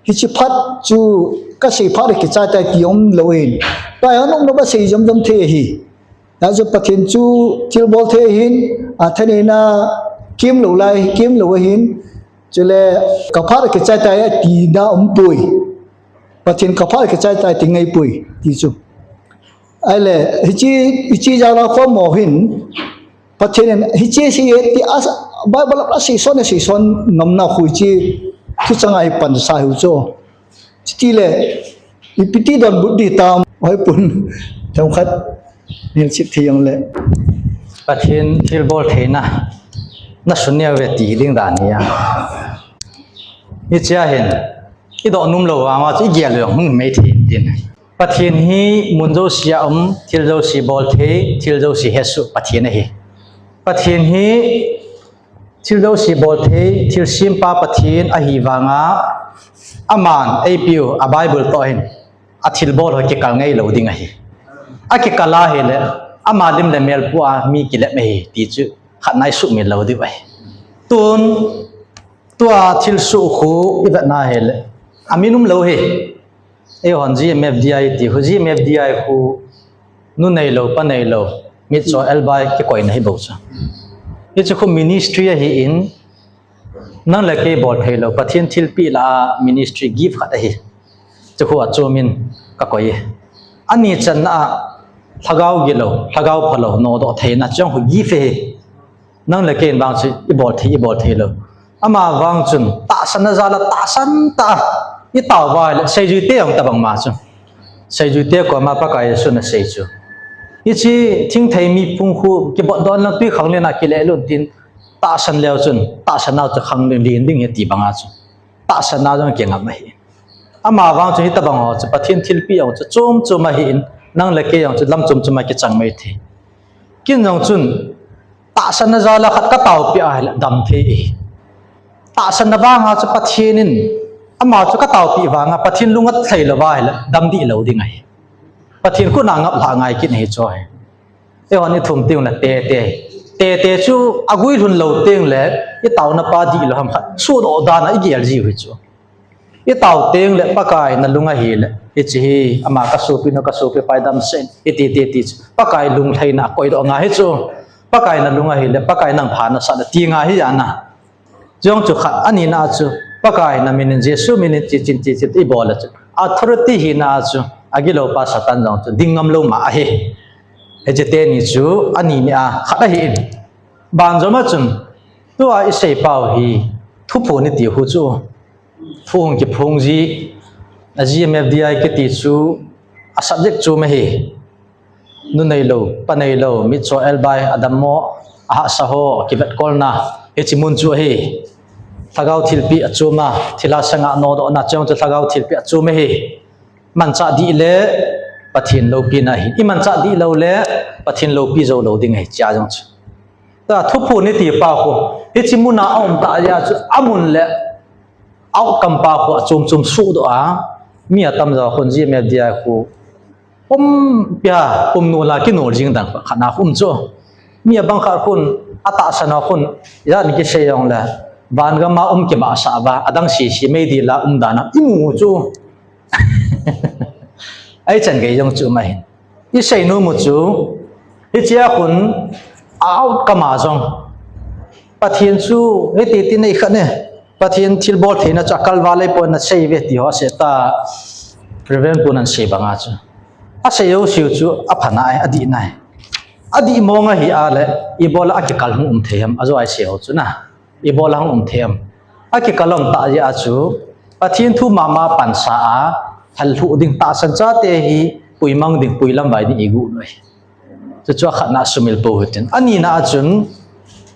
Hiche phat chu ka sei phat le kichai tai ti um lou in. Pa hi a nop nop a sei jom jom thei hi. Achu Pathen chu thilbol thei ahin, a thaneina kem lou lai, kem lou ahin, chule ka phat kichai tai tina um poi. Pathen ka phat kichai tai ti ngai poi, ti chu. Ahile, hiche, hiche jal a khom mo hin, Pathen in hiche sei e ti a, Bible a seison, a seison ngam na khu hiche, thuchang a hi pansa hi u chu. Chuti le, ipi ti donbut di tam, hoi pun, themkhat, nil chip thei jong le. Pathen thilbol theina, na sun neo ve ti ding dan hi a. Hiche a hin, i doh nom lou vang a chu i gel lou hung mei thei tin. Pathen hi mun jouse a um, thil jouse bol thei, thil jouse hesoh Pathen ahi. Pathen hi Thil jouse bol thei, thil sempa Pathen ahi vanga, aman eipiu, a Bible toh hin, a thilbol ho kikal ngai lou ding ahi. A kikal ahile, ama lim le mel pu a mi kilep ahi, ti chu khat na i sumil lou diu ahi. Tun, Tua thilsoh khu i vetna hile, a min um lou hi. Eihon G M F D I ti khu, G M F D I khu nu neilou, pa neilou, mitcho elbai kikoina hi bou chu. Hichu khu ministry ahin, nang le kei bol theilou, Pathen thilpeh lah a ministry gift khat ahi. Chu khu achom in ka koi e. Ani channa a lhagao gilou, lhagao phalou nodoh theina chu khu gift ahi. Nang le kei in vang chu i bol thei, i bol theilou. Ama vang chun tahsanna jal a tahsan tah a i tao uva ahile, seijuite jong tabang ma chu. Seijuite koma Pakai Jesun asei chu, hiche thingthei mi phung khu kibotdoh inlang twikhanglen a kilelun tin, tahsan leu chun tahsan nau chu khanglen ding ahi ti banga chu tahsanna jong kingam ahi. Ama vang chu hitabang ho chu Pathen thilpeh jong chu chom chom ahin, nang le kei jong chu lam chom chom a kichang mai thei. Ken jong chun tahsanna jal a khat ka taopeh ahile dam thei ahi. Tahsanna vanga chu Pathen in, ama chu ka taopeh vanga Pathen lunglhai louva ahile dam dih lou ding ahi. Pathen khut a ngaplhah ngai kit ahi chu ahi. Eihon i thum tengle tete, tete chu aguilhun lou tengle i taona pa dihlou ham khat suhdoh dan a i gel jiu hi chu. I tao tengle Pakai nalung ahile, hiche hi ama ka sopi nu, ka sopi pa hi damsel in, hiti ti ti chu Pakai lunglhaina koidoh ngai hi chu. Pakai nalung ahile Pakai nang pha nasah in ti ngai hi jana. Chujong chu khat, anina chu Pakai na min in, Jesu min in, ti chin ti chin i bol a chu authority hina chu agilou pa Satan jong chu ding ngam lou ma ahi. Hiche teni chu anini a khat ahin. Banjom a chun tua i seipau hi thuphon i ti khu chu thu hung kiphong ji, a G M F D I kiti chu a subject chu ma hi. Nu neilou, pa neilou, mitcho elbai, adammo, ahahsa ho kivetkolna, hiche mun chu ahi. Lhagao thilpeh achom a, thilha sanga nodohna chujong chu lhagao thilpeh achom ahi. Manchah dih le Pathen loupina ahi. I manchah dih lou le Pathen loupi jou lou ding ahi, chujong chu. Tua thuphon i ti pa khu hiche muna aum tah jeh a chu amun le outcome pa khu achom chom suhdoh a, mi atamjo khun G M F D I khu pumpia pum nol a kinol jing dan khat na um chu. Mi abang khat khun atahsan a khun, ijat in kisei jongle vangam a um kimahsah uva, adang sese meidil a um dan a i mu chu. Ahi chan gei jong chu um ahin. I seinom u chu, hichea khun outcome a jong Pathen chu hiti ti nei khat ne, Pathen thilbol theina chu akal val ahipoi nasei uve ti ho seh ta, Reverend pu in asei banga chu, asei jouseu chu apha nai, adih nai. Adih mong ahi a le, ibola akikal hung um thei ham, ajo a isei ho chu na. Ibola hung um thei ham. Akikal um tah jeh a chu, Pathen thu mama pansa a, lhalhuh ding tahsan chate hi, puimang ding, puilamvai ding igu noi. Chuchu akhatna sumil pou hitin. Anina a chun,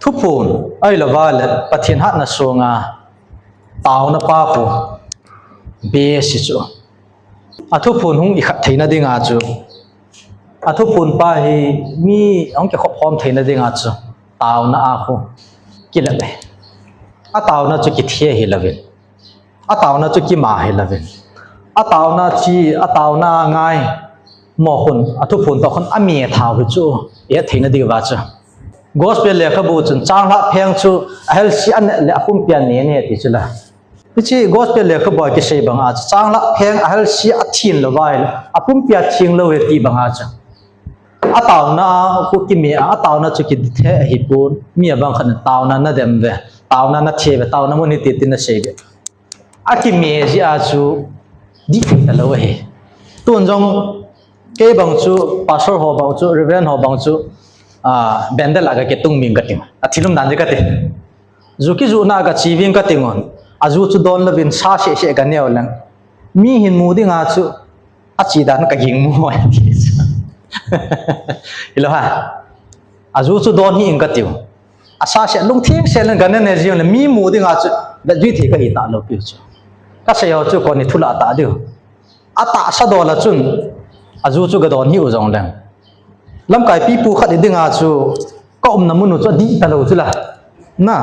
thuphon, ahilouva le Pathen hatna sunga, taona pa khu, base chu. Athuphon hung ikhat theina dinga chu, athuphon pa hi mi hung kikhop khom theina dinga chu, taona a khu, kilep e. Ataona chu kithi ahilouvin. Ataona chu kima ahilouvin. Ataona chi, ataona ngai. Mo khun, athuphon toh khun amethau hi chu, ihet theina diuva chu. Gospel lekhabu chun, changlhah pheng chu, ahelsi aneh le apumpia ne ne ti chu la. Hiche gospel lekhabu a kisei banga chu, changlhah pheng ahelsi athin louva ahile, apumpia theng lou e ti banga chu. Ataona khu kime a, ataona chu kithe ahipon, mi abang khat in taona nadem uve, taona nathe uve, taona mun hiti tin nasei uve. Akime jeh a chu dih thei talou ahi. Tun jong kei bang chu, pastor ho bang chu, reverend ho bang chu, ah, bandal a kakitung ming kating. Athil umdan jeh kati. Ju kijuhna kache ving kating un. Aju chu don louvin sa seh seh kaneo leng, mi hin mu dinga chu ache dan kaging mu. Hilou ha. Aju chu don hih in katiu. Asa seh lungthim seh leng kanene jing le mi mu dinga chu vetjui thei kahi talou piu chu. Kasei ho chu koni thulah tah diu. Atahsa dol a chun, aju chu kadon hih u jongleng, lamkai pipu khat i dinga chu, kaumna mun u chu adih talou chu la. Na,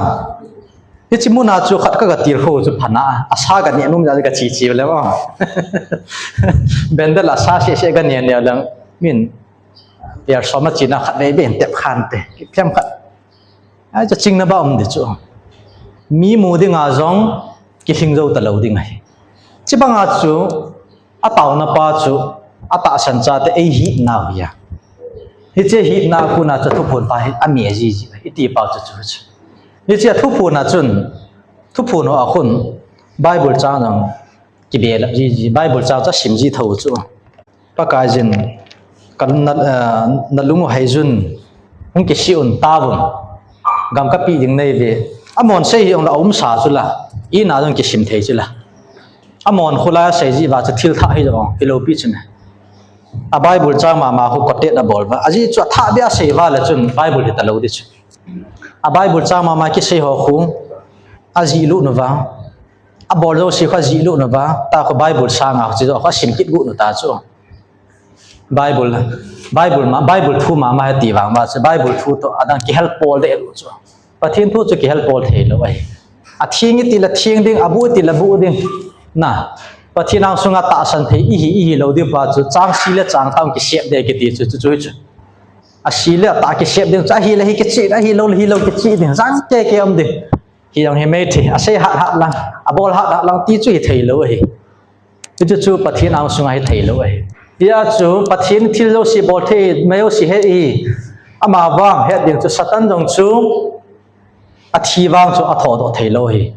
hiche muna chu khat kagatil khou chu phana, asa kane nom jeh a kache che u le mo. Bandal asa seh seh kane neo leng, min, piar som a chena khat vei vei tep khan te, kiphem khat. Ahi chu chingna ba um di chu. Mi mu dinga jong kilhing jou talou ding ahi. Chibanga chu, ataona pa chu, atahsan chate eihetnau hi a. Hiche hetna kona chu thuphon pa hi ame jiji, iti pa chu chu chu. Hiche thuphon a chun, thuphon ho a khun, Bible chang jong kibelap jiji, Bible chang chu asim ji thou chu. Pakaiyin, ka na, eh, nalung u heiyun, hung kisih un, taovun. Gam kapeh ding neive. Amon sei hijongle aumsa chula. Ina jong kisim thei chula. Amon khulai a sei ji uva chu thil thah hijongle, hilou pi chun. A Bible chang mama khu quote abol uva. Ajeh chu athah beh a sei uva le chun Bible hi talou ding chu. A Bible chang mama kisei ho khu ajih lut uva. Abol jouse khu ajih lut uva. Tua khu Bible sanga khu chu asim kit got u ta chu. Bible, Bible ma, Bible thu mama hi ti vang uva chu, Bible thu toh adang kihel pol deh lou chu. Pathen thu chu kihel pol thei lou ahi. Atheng iti le theng ding, abu iti le bu ding. Na, Pathen angsunga tahsan thei ihi, ihi lou ding pa chu, chang si le chang thah kisep ding kiti chu, chu, chu, chu. Asi le atah kisep ding chu, ahi le hi kichih, ahi lou le hi lou kichih ding, jang keke um ding. Hijong hi meithei, asei hat hat lang, abol hat hat lang ti chu hithei lou ahi. Hichu chu Pathen angsunga hithei lou ahi. Hia chu Pathen thil jouse bol thei, mi jouse he hi. Ama vang het ding chu Satan jong chu athi vang chu athodoh thei lou ahi.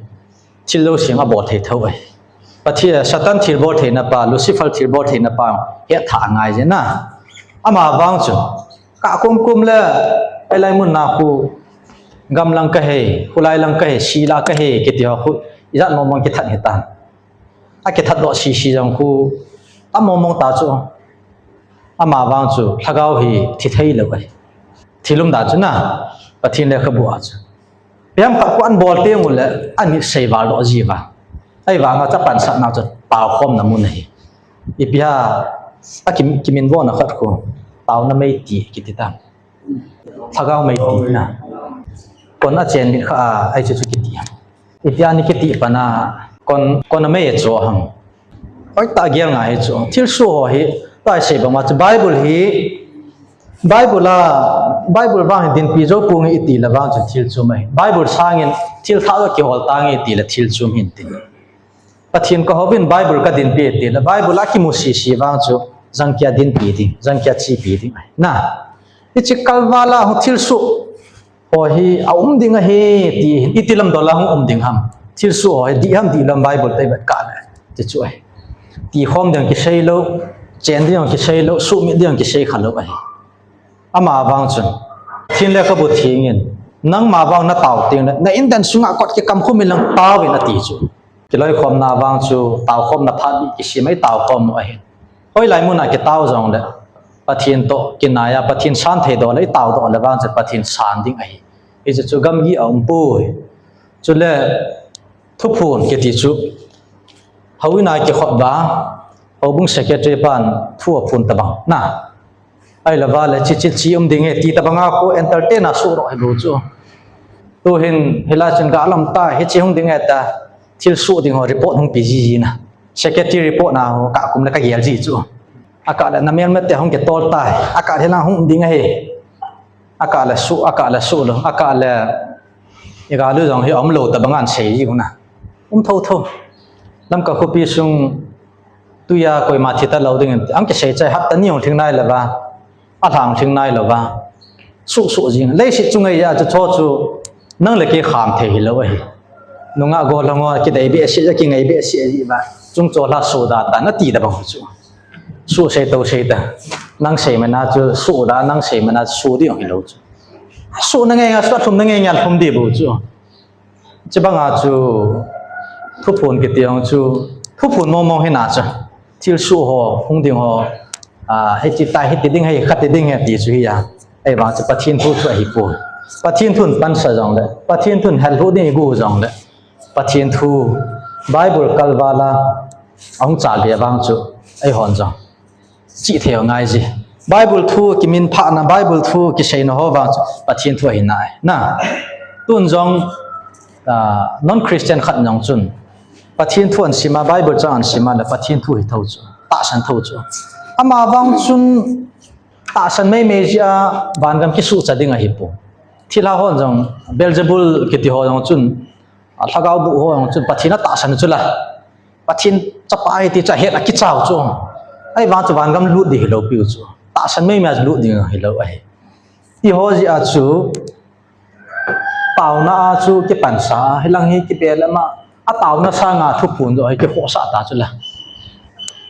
Thil jouse abol thei thou ahi. Pathen, Satan thil bol theina pa, Lucifer thil bol theina pa, hetthah angai jin a. Ama vang chu, ka kum kum le, hilai mun a khu, gam lang kahi, khulai lang kahi, si la kahi, kiti ho khu, ijat mong mong kithat hitan. Akithat doh sisi jong khu, among mong ta chu. Ama vang chu, lhagao hi, thi thei lou ahi. Thil um dan chu na, Pathen lekhabu a chu. Ipi ham khat khu ahin bol teng uleh, ahin sei val doh ji uva. Ahivanga chu apansatna chu taokhomna mun ahi. Ipi ham, aki, kiminvona khat khu, taona mei ti kiti ta. Lhagao mei ti na. Kon achen mit kha a, ahi chu chu kiti. Itia ni kiti pana, kon, kon a mei acho ham. Oi, ta gel ngai hi chu. Thilsoh ho hi, tua isei bang uva chu Bible hi, Bible a, Bible vang hi dinpi jou ponge iti le vang chu thil chom ahi. Bible sangin thil thah joh kihol tange iti le thil chom hinte. Pathen kahouvin Bible kadinpi iti le Bible a kimu sisi vang chu jangkia dinpi ding, jangkia chepi ding ahi. Na, hiche kalval a hung thilsoh ho hi aum ding ahi, ti hin, iti lam dol a hung um ding ham. Thilsoh ho hi dih ham dih lou ham Bible tah i vet kah le. Ti chu ahi. Tikhom ding kisei lou, chen ding kisei lou, suhmit ding kisei kha lou ahi. Ama vang chun. Pathen lekhabu theng in. Nangma vang natao teng le, na indan sunga kot kikam khum in lang tao in ati chu. Kiloikhomna vang chu, taokhomna phat bih kisem a i taokhom u ahi. Hoilai mun a kitao jongle, Pathen toh kinai a, Pathen san thei doh le, i tao doh le vang chu Pathen san ding ahi. Hichu chu gamgi aum poi. Chule, thuphon kiti chu, houin a kikhop uva, houbung secretary pan thu aphon tabang. Na, Ahilou vale, chi, chi, chi um ding e, ti tabanga khu entertain a suh roh hi bou chu. Tuhin, hilai chun ga lam ta, hichi hung ding e ta, thil suh ding ho report hung pe jiji na. Secretary report na ho, ka kum le ka gel ji chu. Akah le na melmate hung kitol tai, akah hilang hung um ding ahi. Akah le suh, akah le suh lou, akah le i galu jong hi um lou tabang ahin sei ji u na. Um tho tho. Lamka khopi sung tuia koima thi talou ding in, ahung kisei chai hapta ni hung lhing nai lou va, alha hung lhing nai lou va. Suh suh jing. Leiset chu ngai a chu cho chu nang le kei kham thei hilou ahi. Nungah gollhang ho kidei behseh, kingai behseh ji va. Chung chol a suh da ta nati tabang chu. Suh sei to sei ta. Nang sei mana chu suh da, nang sei mana chu suh ding hilou chu. Suh na ngai nga suh, lhum na ngai nga lhum ding bou chu. Chibanga chu thuphon kiti jong chu, thuphon mong mong hi na chu. Thil suh ho, hung ding ho, a, hiti tai, hiti ding, hi khat ding, hiti chu hi a. Ahivang chu Pathen thu chu ahi poi. Pathen thun pansa jongle, Pathen thun hel lhu ding i gu jongle. Pathen thu, Bible kalval a, ahung chal be vang chu, eihon jong. Chih thei ngai ji. Bible thu kiminphahna, Bible thu kiseina ho vang chu Pathen thu ahi nai. Na, tun jong, ah, non-Christian khat jong chun Pathen thu ahin sim a, Bible chang ahin sim a le Pathen thu hi tho chu. Tahsan tho chu. Ama vang chun tahsan mei mei ji a vangam kisuhcha ding ahi poi. Thilha hon jong Beelzebul kiti ho jong chun Alhagao boh ho jong chu Pathen atahsan chu la. Pathen chapa ahi ti chu ahet akichau chu. Ahivang chu vangam lut ding hilou piu chu. Tahsan meimei a lut ding hilou ahi. Eiho jeh a chu taona a chu kipansa, hilang hi kibel ama, ataona sanga thuphon joh hi kikhohsah ta chu la.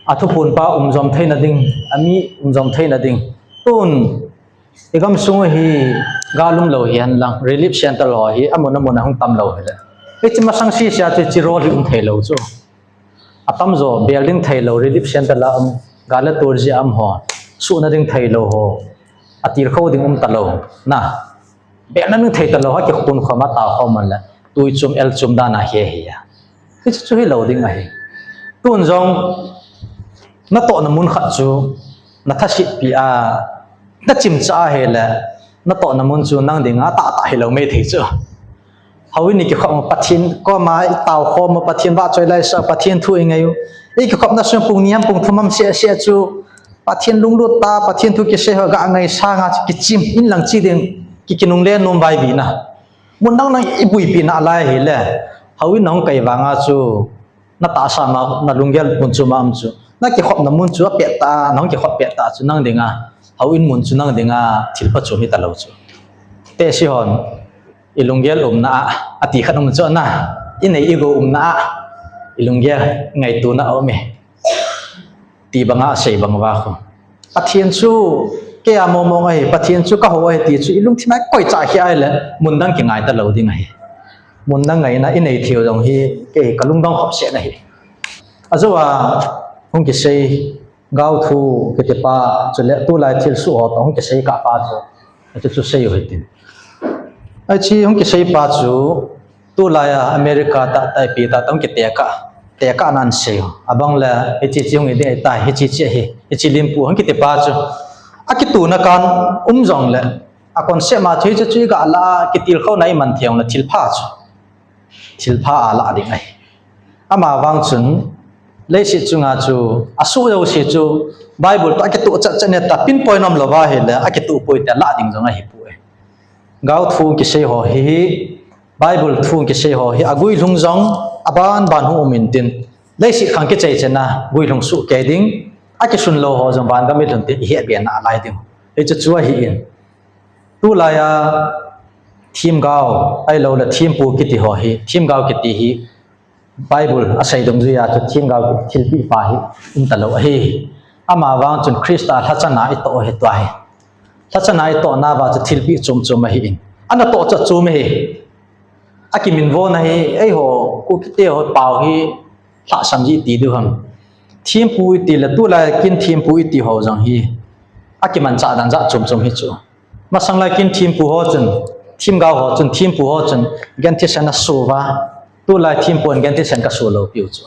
Athuphon pa umjom theina ding, ami umjom theina ding. Tun, igamsung hi gal umlou hihen lang, relief center ho hi amun amun a hung tamlou hile. Hiche masang sese a chu hiche rol hi um theilou chu. Atamjo bel ding theilou, relief center la um, gal le tol jeh a um ho, suhna ding theilou ho, atilkhou ding um talou. Na, belna ding thei talou, akikhon khom a, taokhom man le, tui chum, el chum dan a hi ahi a. Hiche chu hilou ding ahi. Tun jong, natohna mun khat chu, nathasetpi a, nachimcha ahile, natohna mun chu nang dinga atahtah hilou maithei chu. Houin ikikhop, Pathen koma itaokhom u, Pathen vahchoi laisah, Pathen thu ingai u. Ikikhopna sung pung ni ham pung thum ham sese chu, Pathen lunglut tah, Pathen thu kisei ho ga ngai sanga chu kichim, inlang che ding, ki, kinungle nom vaivina. Mun dang dang ibuipina lai hile, houin nahung kai vanga chu, natahsa ma, nalunggel mun chu ma um chu. Nakikhopna mun chu apet tah, nahung kikhop pet tah chu nang dinga, houin mun chu nang dinga thilpha chom hitalou chu. Tehse hon, ilunggel umna a, ati khat um chu na, inei igou umna a, ilunggel ngaitona aume, ti banga asei bang uva khu. Pathen chu, keiya mongmong ahi, Pathen chu kahou ahi ti chu ilungthim a koicha khel ahile, mun dang kingai talou ding ahi. Mun dang ngaina inei theiu jong hi, kei kalungdong khopset ahi. Ajou a, hung kisei, Gaothu kitipa, chule tulai thilsoh ho toh hung kisei kah pa chu, hiche chu seiu hitin. Hiche hung kisei pa chu, tulai a America tahtah ipi tahtah hung kitekah, tekahna aseiu. Abang le, hiche che hung hi ding ahitai, hiche che hi, hiche Limpu hung kitipa chu, akitona kan um jongle, a concept ma chu hiche chu iga lah a kitilkhouna iman thei jongle thilpha chu, thilpha alah ding ahi. Amavang chun, leiset chunga chu, asoh jouse chu, Bible toh akitoh chatchat ne ta, pinpoint umlouva ahile, akitoh poi tia lah ding jong ahipoi. Gaothu kisei ho hi, Bible thu kisei ho hi, aguilhung jong, abanban hung um intin. Leiset khang kichai chena, guilhung sohkei ding, akisun lou ho jong vangam ilhun tin, ihetbe nalai ding. Hiche chu ahin. Tulai a, themgao, ahiloule thempu kiti ho hi, themgao kiti hi, Bible asei dungjuia chu themgao thilpeh pa hi umtalou ahi. Amavang chun Christa lhachana itoh ahi tua hi. Lhachana itohna uva chu thilpeh chom chom ahin. Anatoh chu achom ahi. Akiminvona hi, eiho, Kukite ho pao hi, lhahsam ji ti diu ham. Thempu itile tulai kin thempu iti ho jong hi. Akimanchah dan jat chom chom hi chu. Masang lai kin thempu ho chun, themgao ho chun, thempu ho chun, gentheisan asouva, tulai thempu in gentheisan kasoulou piu chu.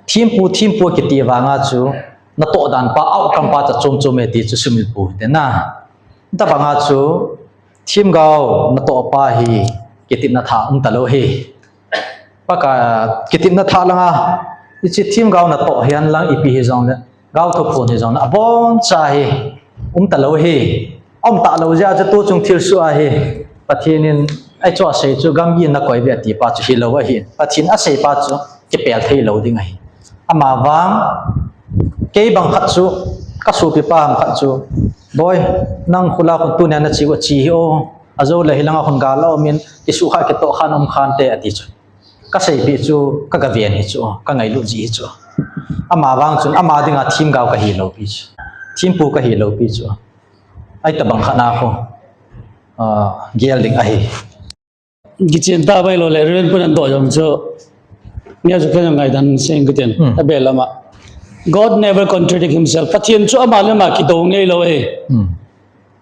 Thempu, thempu kiti vanga chu, natoh dan pa, outcome pa chu chom chom e ti chu sumil pou hite na. Tabanga chu, themgao natoh pa hi, kitepna thah umtalou hi. Pakai, kitepna thah langa, hiche themgao natoh hihen lang ipi hijongle, gao thuphon hijongle, aboncha hi, umtalou hi, aumtalou jeh a chu tuchung thilsoh ahi, Pathen in, ahi chu asei chu, gam in nakoi ve ati pa chu hilou ahi, Pathen asei pa chu, kipel theilou ding ahi. Amavang, kei bang khat chu, kasopipa ham khat chu, Boi, nang khula khun tunia nache u ache hi o, ajoule hilanga khun gal aumin, kisuhkhah kitohkhah um khante ati chu. Kaseipeh chu, kagaven hi chu, kangailut ji hi chu. Amavang chun, ama dinga themgao kahiloupi chu. Thempu kahiloupi chu. Ahitobang khat na khu, ah, gel ding ahi. Kichen tah ahiloule, Reverend Pu in adoh jong chu, nia chu kei jong ngaidan seng kitin, abel lama. God never contradict himself. Pathen chu ama le ama kidou ngeilou e.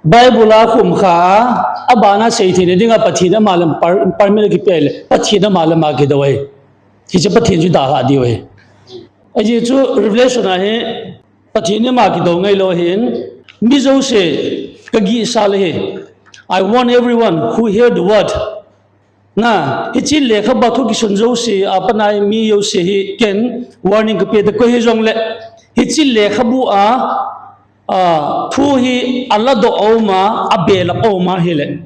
Bible a khum kha a, abana sei theina dinga Pathen ama le par-, permit akipe le, Pathen ama le ama kidou e. Hiche Pathen chu dalhah diu e. Ajeh chu Revelation a hi, Pathen ama kidou ngeilou ahin, mi jouse kagihsal ahi. I warn everyone who hear the word. Na, hiche lekhabu a thu kisun jouse, apanai mi jouse hi ken warning kape te koi hijongle. Hiche lekhabu a, a, thu hi aladoh auma, abelap auma hile.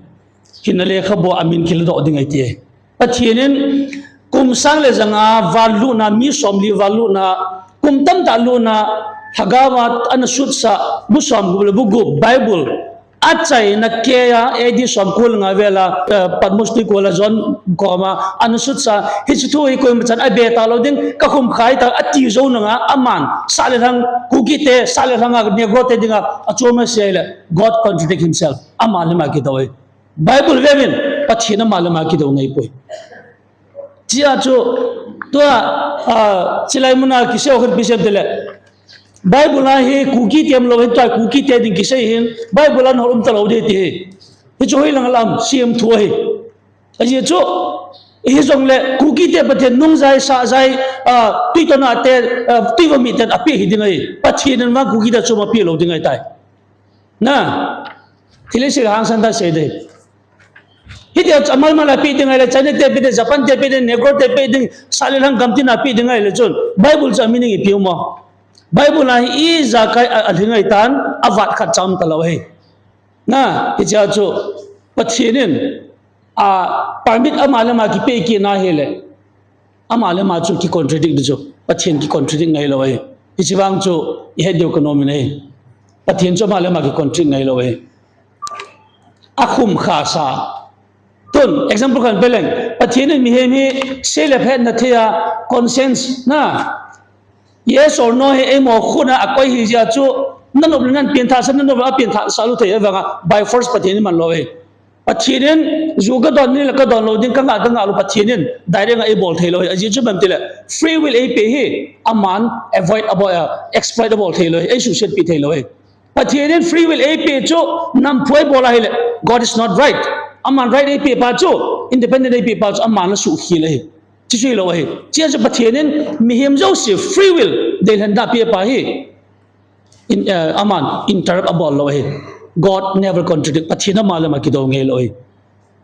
Hinna lekhabu a amin kiladoh ding ahi ti e. Pathen in kum sang le janga val lutna, mi somli val lutna, kum tamtah lutna, lhagao a ana sutsah bu somgup le bu gup Bible achaina kei a A D somko le nga vel a, eh, Patmos tui kol a John koma ana sutsah, hiche thu hi koima chan abe talou ding, kakhum kha tai ati jou nunga aman sah le lhang, Kuki te sah le lhang a Negro te dinga achom asei le, God contradict himself. Ama le ama kidou e. Bible veuvin, Pathen ama le ama kidou ngai poi. Chia chu, tua, ah, chilai muna kisei khat pi sem tile. Bible a hi Kuki te umlou hin, tua Kuki te ding kisei hin, Bible a hol um talou ding ti hi. Hichu hoilang lam, siam thu ahi. Ajeh chu, hijongle, Kuki te Pathen nungjai, sahjai, ah, tui tona te, ah, tui va mi ten ape hi ding ahi. Pathen in vang Kuki te chu ma pe lou ding ahi tai. Na, thil isi hangsan ta sei ding. Hiti a amal mal a pe ding ahile, China te pe ding, Japan te pe ding, Negro te pe ding, sah le lhang gam tina pe ding ahile chun, Bible chu a meaning ipi um a. Bible a hi ijakai a, alhing ahitan, avat khat cha um talou ahi. Na, hichea chu, Pathen in, a, permit ama le ama kipe kit na ahile, ama le ama chu ki contradict ding chu, Pathen ki contradict ngai lou ahi. Hiche vang chu, ihet diu kanom in ahi. Pathen chu ama le ama ki contradict ngai lou ahi. Akhum kha sa. Tun, example khat pe leng, Pathen in mihem hi, sei le phet na thei a, conscience, na, yes or no hi eimo khut a akoi hi jeh a chu, nanop le nan pengthah sah, nanop le apengthah sah lou thei avanga, by force Pathen in man lou ahi. Pathen in, ju kadon ni le kadon lou ding, kangah, kangah lou Pathen in, direct a eibol thei lou ahi. Ajeh chu ipi ham tile, free will eipe hi, aman avoid abol, ah, exploit abol thei lou ahi, eisuhset pi thei lou ahi. Pathen in free will eipe chu, namphu eibol ahile, God is not right. Aman right eipe pa chu, independent eipe pa chu, aman asuhkhel ahi. Chuche hilou ahi. Chia chu Pathen in mihem jouse free will deilhen da pe pa hi. In, eh, aman interrupt abol lou ahi. God never contradict. Pathen ama le ama kidou ngai lou ahi.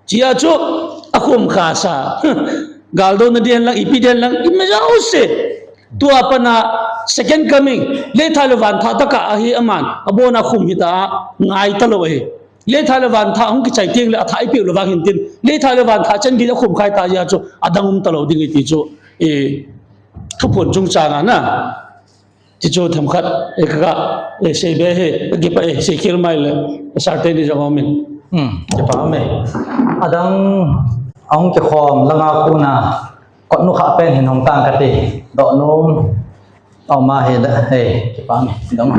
Chia chu akhum kha sa. Galdouna ding lang, ipi ding lang, ima jouse. Tua pat a second coming. Leitha le vantha tah a hi aman. Abon a khum hita a ngai talou ahi. Leitha le vantha hung kichai teng le athah eipeh lou vang hin tin. Leitha le vantha chan gei akhum kha ta jeh a chu adang um talou ding ahi ti chu, eh, thuphon chungchang a na. Ti chu themkhat, eh, ka, eh, sei be hi, ka kipah e, sei khel mai le, ka sarte ni jong um in. Hmm, kipah e. Adang, ahung kikhom langa kona, kot nukhah pen hin hung tang kati, dohnom. Ama hi da, eh, kipah e, dong.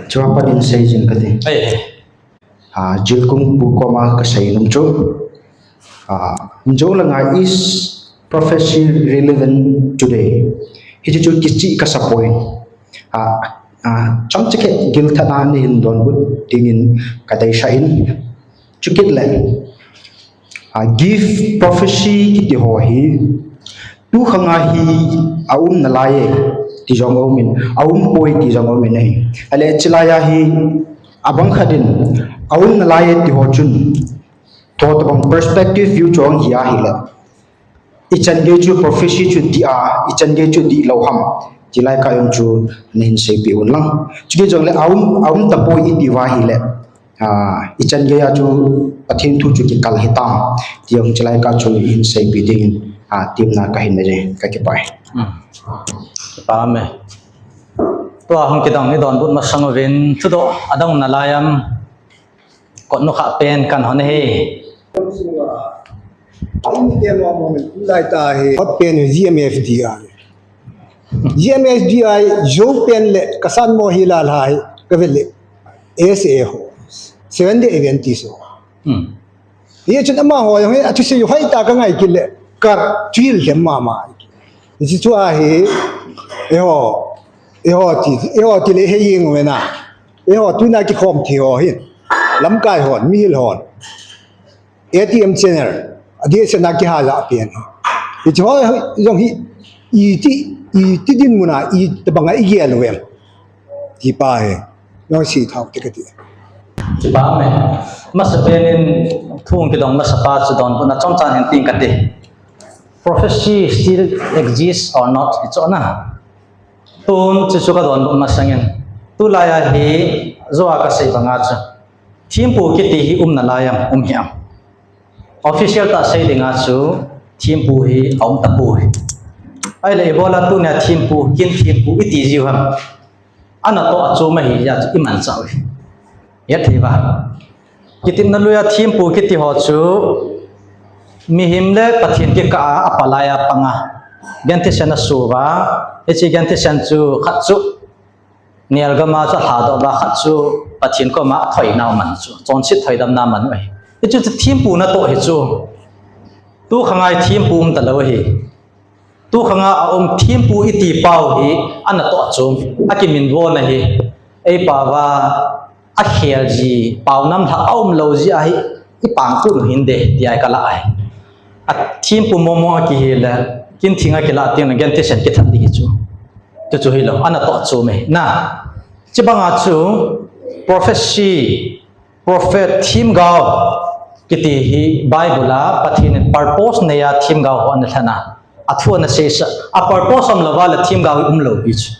Chua pat in sei jing kati. Eh, eh. Ah, Jilkung pu koma kasei nom chu. Ah, Jou langa is prophecy relevant today. Hiche chu kicheh kasa poi. Ah, ah, chomcha khat gilthatna nahin donbut dingin kadeisah in. Chukit le. Ah, gift prophecy kiti ho hi. Tu khang a hi aum nalai e. Ti jong aum in. Aum poi ti jong aum in ahi. Ale chilai a hi. Abang khat in, aum nalai e ti ho chun, tho tabang perspective view chong hi ahile. Ichan gei chu prophecy chu dih a, ichan gei chu dihlou ham. Ti lai ka jong chu nahin seipeh un lang. Chukit jongle aum, aum tapoi iti uva ahile. Ah, ichan gei a chu Pathen thu chu kikal hitam. Ti jong chilai ka chu hin seipeh dingin, ah, temna kahin nei e, kakipah e. Hmm. Kipah e. Tua hung kidong ni donbut masang uvin, thudoh adang nalai am, kot nukhah pen kan hon e. Hot pen G M F D I. G M F D I, Zou pen le, kasan mo hi la lai, kavel le, S A ho. Seven Day Adventist ho. Hmm. Hichun amaho jong hi, athusei hoitah kangai kit le, kar, thuhil lhem mama. Hiche chu ahi, eiho, eiho ti, eiho ti le hei jeng uvin a. Eiho tuna kikhom thei ho hin. Lamkai hon, mihil hon. A T M channel, adeh sena kihajah pen. Hiche ho jong hi, iti, iti dinmun a, itobang a igel uvem. Ti pa hi. Jong sei thau te kati. Kipah e. Masapen in thu kidong masapa chu donbutna chomcha hin ting kati. Prophecy still exists or not? Hichu na. Tun chu chu kadonbut masang in. Tulai a hi, jou a kasei banga chu. Thempu kiti hi um nalai am, um hih am. Official tah sei dinga chu thempu hi aum tapoi. Ahile ibola tunia thempu, kin thempu iti jiu ham? Ana toh achom ahi jeh chu imanchah u hi. Hetthei uva. Kitepna lui a thempu kiti ho chu mihem le Pathen kikah a apalai a panga genthei sen asuva, hiche genthei sen chu khat chu nelgam a chu alhadoh uva, khat chu Pathen koma athoinau man chu, chonset thoidamna man u ahi. Hichu chu thempu natoh hi chu. Tukhanga hi thempu umtalou ahi. Tukhanga aum thempu iti pau hi anatoh achom, akiminvo na hi. Eipao a akhel ji, pao namlhah aumlou jeh ahi, ipang tun hinde, tia kalah ahi. Athempu momo akihile, kin theng akilah tengle genthei sen kithat ding hi chu. Chuchu hilou, anatoh achom e. Na, chubanga chu prophecy, prophet, themgao kiti hi Bible a Pathen in purpose neiya themgao ho ana lhena, athu ana seisah a, purpose umlouva le themgao hi umlou pi chu.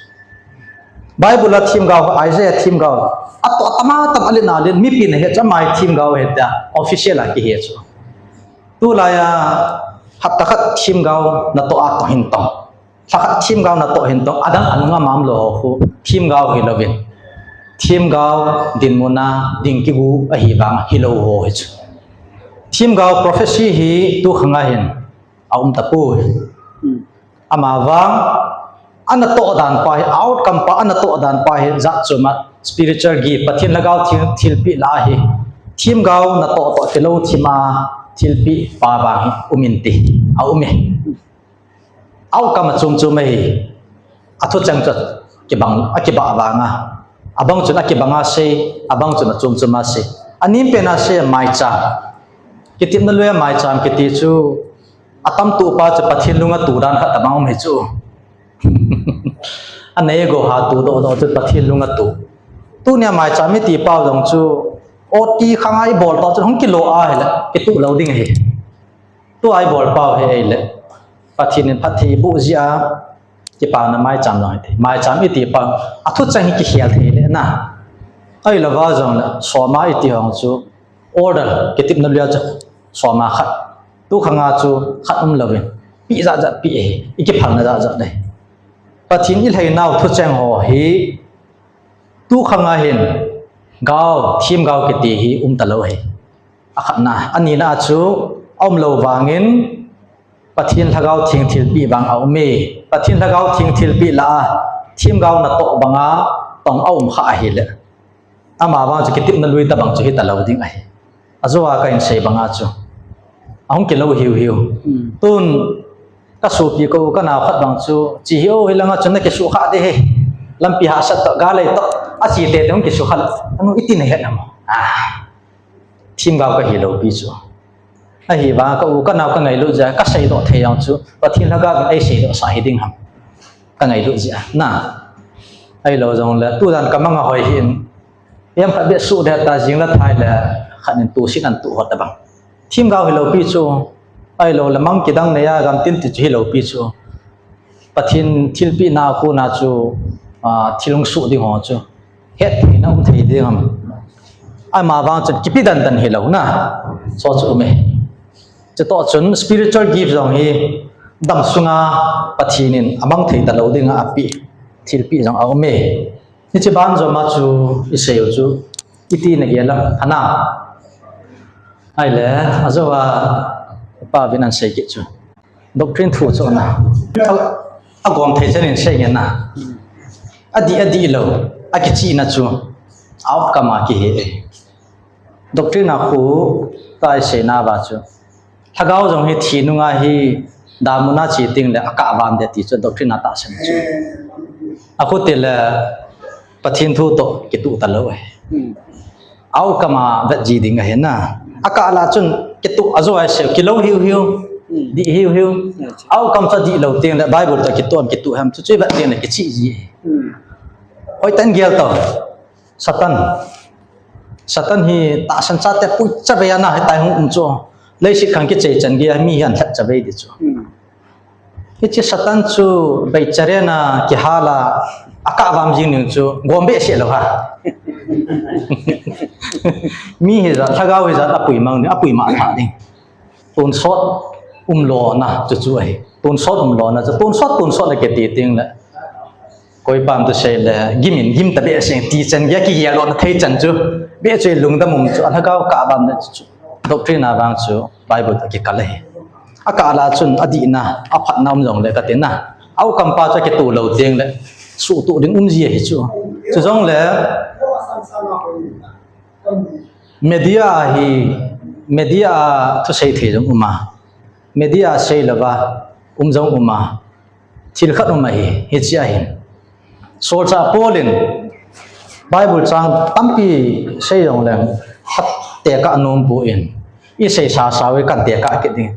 Bible a themgao, Isaiah themgao, atoh tama tam alen alen, mipin ahet chu ama hi themgao ahi tia official a kihe chu. Tulaiya hapta khat themgao natoh a tong hin tong, lha khat themgao natoh hin tong, adang anunga umlou ho khu themgao hilouvin, themgao dinmun a ding kigu ahi vang hilou ho hi chu. Themgao prophecy hi tukhanga hin aum tapoi. Amavang anatoh dan pa hi, outcome pa anatoh dan pa hi jat chom a, spiritual gift, Pathen lhagao thil, thilpeh lah ahi. Themgao natoh toh kilou thema thilpeh pa vang hi um inte, aum e. Outcome achom chom ahi. Athucheng chu akibang, akibah vanga, abang chun akibanga sei, abang chun achom chom a sei. Anem pena sei maicham. Kitepna lui a maicham kiti chu atamtupa chu Pathen lung atu dan khat tobang um hi chu. Anei go ha tu doh doh chu Pathen lung atu. Tunia maicham iti pau jong chu OT khanga ibol pau chu hung kilo ahile kituh lou ding ahi. Tua ibol pau hi ahile Pathen in phatthei iboh jeh a kipana maicham jong hithei. Maicham iti pau, athucheng hi kikhel thei le na. Ahilouva jongle soma iti ho chu order, kitepna lui a chu soma khat. Tukhanga chu khat umlouvin, peh jat jat peh ahi, ikiphalna jat jat ahi. Pathen ilheinau thucheng ho hi tukhanga hin gao, themgao kiti hi umtalou ahi. Akhatna, anina a chu aumlou vangin Pathen lhagao theng thilpeh vang aume. Pathen lhagao theng thilpeh lah a themgao natoh banga tong aum kha ahile, amavang chu kitepna lui tobang chu hitalou ding ahi. Ajou a kahin sei banga chu ahung kilou hiu hiu. Tun kasopi kou kanao khat bang chu, che hih o, hilanga chun nakisuhkhah ding ahi, lampi hahsat toh, galei toh, ache tete hung kisuhkhah le, anu iti nahet ham? Themgao kahilou pi chu. Ahivang ka u kanao kangailut jeh a kaseidoh thei jong chu Pathen lhagao in eiseidoh sah hiding ham, kangailut jeh a na. Ahilou jongle tujan kamang a hoi hin, em khat beh suh deh ta, jing le thai le khat in tusit antuh ho tobang. Themgao hilou pi chu. Ahiloule mang kidang neiya gamtin ti chu hilou pi chu. Pathen thilpehna a kona chu thil hung suh ding ho chu hettheina um thei ding ham? Amavang chun kipe dandan hilou na, chu chu ume. Chutoh chun spiritual gift jong hi damsunga Pathen in amang thei talou dinga apeh thilpeh jong aume. Hiche banjoma chu isei u chu iti nagel a, ana. Ahile, ajouva Pa Vin in asei kit chu, doctrine thu chu ana, agom thei chan in sei nge na. Adih, adihlou, akichihna chu outcome a kihe e. Doctrine a khu tah isei nauva chu, lhagao jong hi thi nunga hi damun a che tengle akahvam ding ti chu doctrine a tahsan chu. Akhu tile Pathen thu toh kituh talou ahi. Outcome a vet ji ding ahi na. Akah lah chun kituh ajou a isei u, kilou hiu hiu, dih hiu hiu. Outcome chu adihlou tengle Bible toh kituh am kituh ham chu chu ivet tengle kichih ji. Hoitah in gel tao. Satan. Satan hi tahsan chate pui chavei a na hitia hung um chu. Leiset khang kichai chan geiya mi hi ahin lhep chavei ding chu. Hiche Satan chu baicharen a kihal a, akahvam jing ding chu gom behseh lou ha. Mi hijat, lhagao hijat apui mang ding, apui mama ding. Tonsot umlona chu chu ahi. Tonsot umlona chu, tonsot, tonsot le kiti teng le, koi pam tu sei le, gim in gim ta behseh, ti chan gei a kigel lona thei chan chu, behseh lungdam um chu, a lhagao kah bam le chu, doctrine a vang chu, Bible a kikal ahi. A kah la chun, adihna, aphatna um jong le kati na. A u kam pa chu akitu lou teng le, suhtuh ding um ji ahi chu. Chu jong le, media hi, media a thusei thei jong um a. Media a sei louva, um jong um a. Thil khat um ahi, hiche ahin. Solchah Paul in Bible chang tampi sei jong leng, khat tekah nom poi, i sei sasa uve kan tekah kit ding.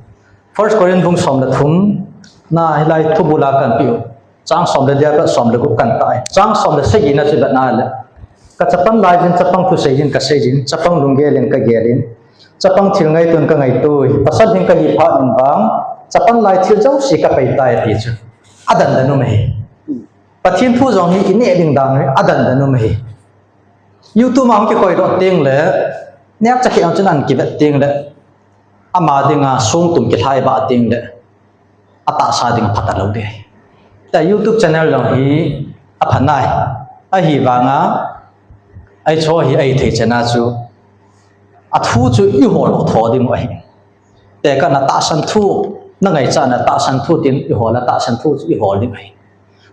First Corinth bung som le thum na hilai thubul a kan pe u. Chang som le li a pat som le gup kan tah e. Chang som le sagi na chu vet na le. Ka chapang lai jin, chapang thusei jin ka sei jin, chapang lunggel in ka gel in, chapang thil ngaito in ka ngaito e. Pasal hing ka hi phat in vang, chapang lai thil jouse ka pei tai ti chu. Adan dan um ahi. Pathen thu jong hi i neh ding dan hi adan dan um ahi. YouTube a hung kikoi doh teng le, nep cha khe ang chun an kivet teng le, ama dinga songtum kilhai ba teng le, atahsa ding phat a lou ding. Ta YouTube channel jong hi apha nai. Ahivanga, ei cho hi ei thei chana chu, athu chu i hol tho ding u ahi. Tekah na tahsan thu, na ngaichat na tahsan thu tin i hol a tahsan thu chu i hol ding ahi.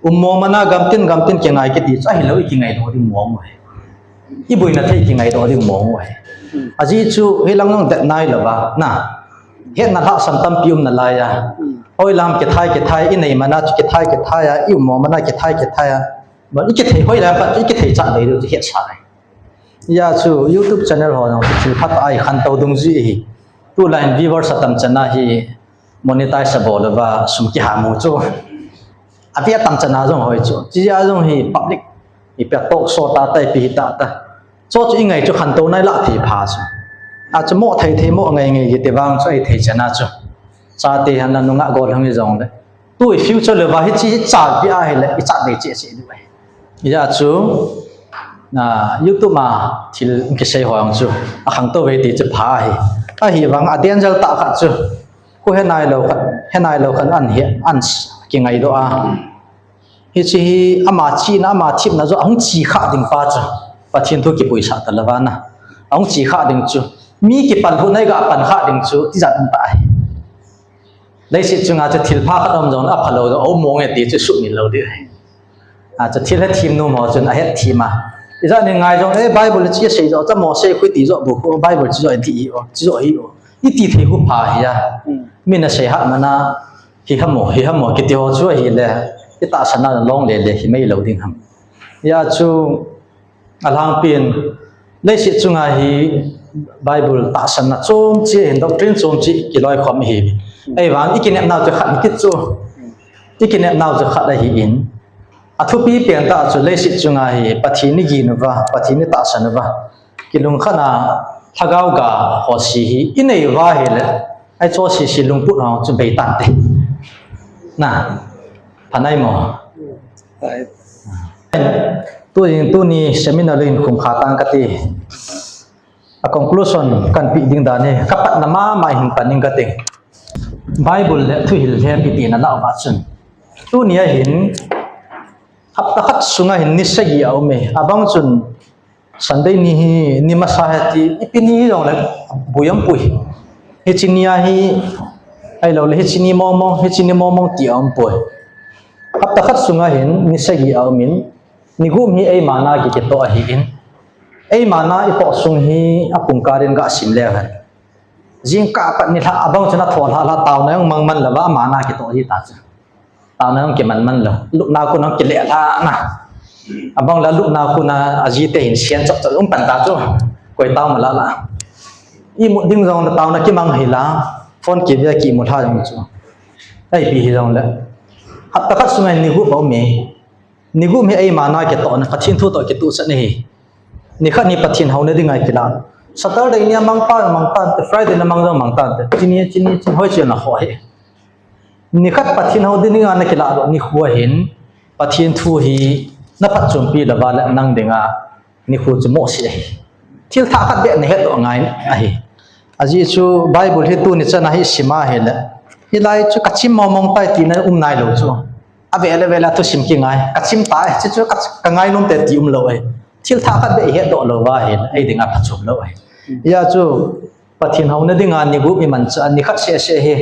Um mong mana gamtin, gamtin kingai kiti chu ahilou i kingai doh ding mong u ahi. I boina thei kingai doh ding mong u ahi. Ajeh chu hilang jong det nai louva, na. Hetna lhahsam tampi um nalai a. Hoilam kithai, kithai, i nei mana chu kithai, kithai a, i um mong mana kithai, kithai a. But i kithei hoilam pat chu i kithei chat dei diu chu hetsa ahi. Hijeh chun YouTube channel ho jong chu thil phat a i khantou dungjuiya hi. Tulai in viewers atam chana hi monetize abol uva sum kiham u chu. Api atam chana jong hoi chu. Hijeh a jong hi public, ipi a talk show tah tah, ipi hi tah tah. Chu chu i ngai chu khantou nai lah thei pha chu. Achu mo thei thei mo ngai ngai kiti vang chu ei thei chana chu. Chate hen la nungah gollhang hijongle. Tu i future le va hiche hi chat pi ahile, i chat dei cheh cheh diu ahi. Hijeh chun, a, YouTube a thil kisei ho jong chu, akhangtou ve ti chu pha ahi. Ahivang a danger tah khat chu, khu he nailou khat, he nailou khat an hi, an s-, kingai doh a. Hiche hi ama chihna, ama themna joh ahung che kha ding pa chu, Pathen thu kipuisah ta louva na. Ahung che kha ding chu, mi kipal lhuh nai ga pan kha ding chu, tijat um tah ahi. Leiset chunga chu thil pha khat um jongle aphalou jong aum mong e ti chu sumil lou ding. Achu thil hethem nom ho chun ahetthem a. Ijat ni ngai jong, eh, Bible chu asei joh, chu mo sei khu ti joh bou khu, Bible chu joh ti o, chu joh hi o. I ti thei khu pha hi a. Min asei hat mana, hi ham o, hi ham o, kiti ho chu ahile, i tahsan a long le le hi mai lou ding ham. Hijeh chun, alhangpin, leiset chunga hi Bible tahsanna chom cheh hin, doctrine chom cheh kiloikhom ahi. Ahivang, i kinepnau chu khat kit chu. I kinepnau chu khat ahin. Athupi pen tah chu leiset chunga hi Pathen i gin uva, Pathen i tahsan uva. Kilungkhat a lhagao ga ho se hi i nei uva ahile, ei chu sese lungput ho chu bei tante. Na, pha nai mo. Tuni, tuni seminar in khum kha tang kati. A conclusion kan pe ding dan hi, ka patna mama hin pan ning kati. Bible le thuhil lhem i tina lah uva chun, tuni a hin, hapta khat sunga hin ni sagi aum e. Abang chun, Sunday ni hi, ni masa ahi ti, ipi ni jongle, boi aum poi. Hiche ni a hi, ahiloule, hiche ni mong mong, hiche ni mong mong ti aum poi. Hapta khat sunga hin, ni sagi aum in, ni gup hi eima na kikitoh ahin. Eima na itoh sung hi, apung kah in ga sim leu hen. Jingkah pat nilhah abang chun atho lhah lhah, taona jong mang man louva, ama na kitoh ji ta chu. Taona jong kiman man lou. Lupna kon jong kile lhah na. Abang le lupna kon a ajite hin sian chop chop um pan ta chu. Koi tao ma la la. Imut ding jongle taona kimang hila. Phone kive a kimu lha jong chu. Ipi hijongle, hapta khat sunga ni gup aum e. Ni gup hi eima na kitohna, Pathen thu toh kitohsahna ahi. Nikhat hi Pathen houna dinga kilah. Saturday ni a mang tan, mang tante, Friday ni a mang jong mang tante. Hiche ni, hiche ni, hiche ni, hoiche na ho hi. Nikhat Pathen hou dinga na kilah doh nikho hin, Pathen thu hi na phatchompi louva le nang dinga nikho chu mohse ahi. Thil thah khat beh na hetdoh ngai ahi. Ajeh chu Bible hi tuni chan a hi sim a hile, hilai chu kachim mong mong tai tina um nailou chu. Avele vele a thusim kingai. Kachim tai, chuchu ka, kangai nom te ti umlou ahi. Thil thah khat beh ihetdoh lou va hile, eidinga phachom lou ahi. Hijeh chu Pathen houna dinga ni gup iman cha, nikhat seh seh hi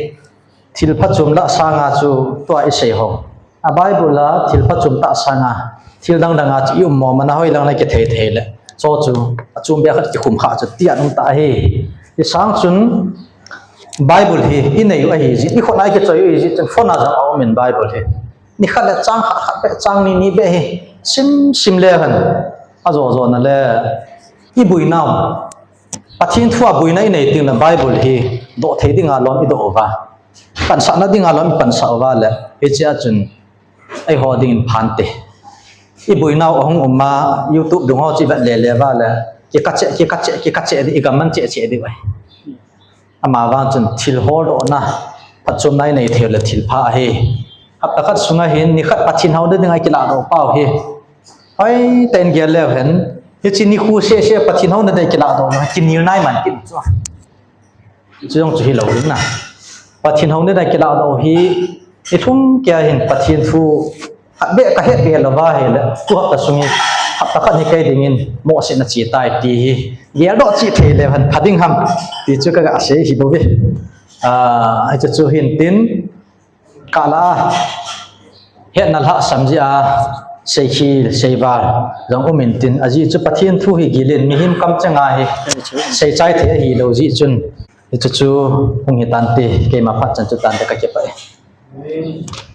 thil phachom lah sanga chu tua isei ho. A Bible a thil phachom tah sanga, thil dang danga chu i um mong mana hoilang na kithei thei le. Chu chu, achom beh khat kikhum kha chu tia um tah ahi. Hisang chun Bible hi inei u ahi jeh, ikhut a ikichoi u ahi jeh chun phone a jong aumin Bible hi. Nikhat le chang khat khat beh, chang ni ni beh hi sim sim le hen. Ajo jo na le iboinau, Pathen thua boina inei tengle Bible hi doh thei dinga lom idoh uva, pansahna dinga lom ipansah uva le, hichea chun eiho dingin phante. Iboinau ahung um a, YouTube dung ho chu ivet le le uva le, kikacheh, kikacheh, kikacheh di, igam man cheh cheh diu ahi. Amavang chun thil holdohna, phatchomna inei thei le thil pha ahi. Hapta khat sunga hin nikhat Pathen houna dinga kilahdoh pau hi, hoitah in gel leu hen, hiche nikho seh seh Pathen houna dinga kilahdoh, kinel nai man kit chu. Chu jong chu hilou ding na. Pathen houna dinga kilahdoh hi, ilhung keiya hin Pathen thu khat beh kahet beh louva hile, tu hapta sung hi, hapta khat hi kei dingin mohsetna che tai ti hi geldoh cheh thei leu hen pha ding ham ti chu kaga sei hi bouve. Hiche chu hin tin, kala hetna lhahsam jeh a seikhel seival jong um intin, ajeh chu Pathen thu hi gilin mihem kamcheng a hi seichai thei ahilou jeh chun, hichu chu hung hitante, keima phat chan chu tante, kakipah e.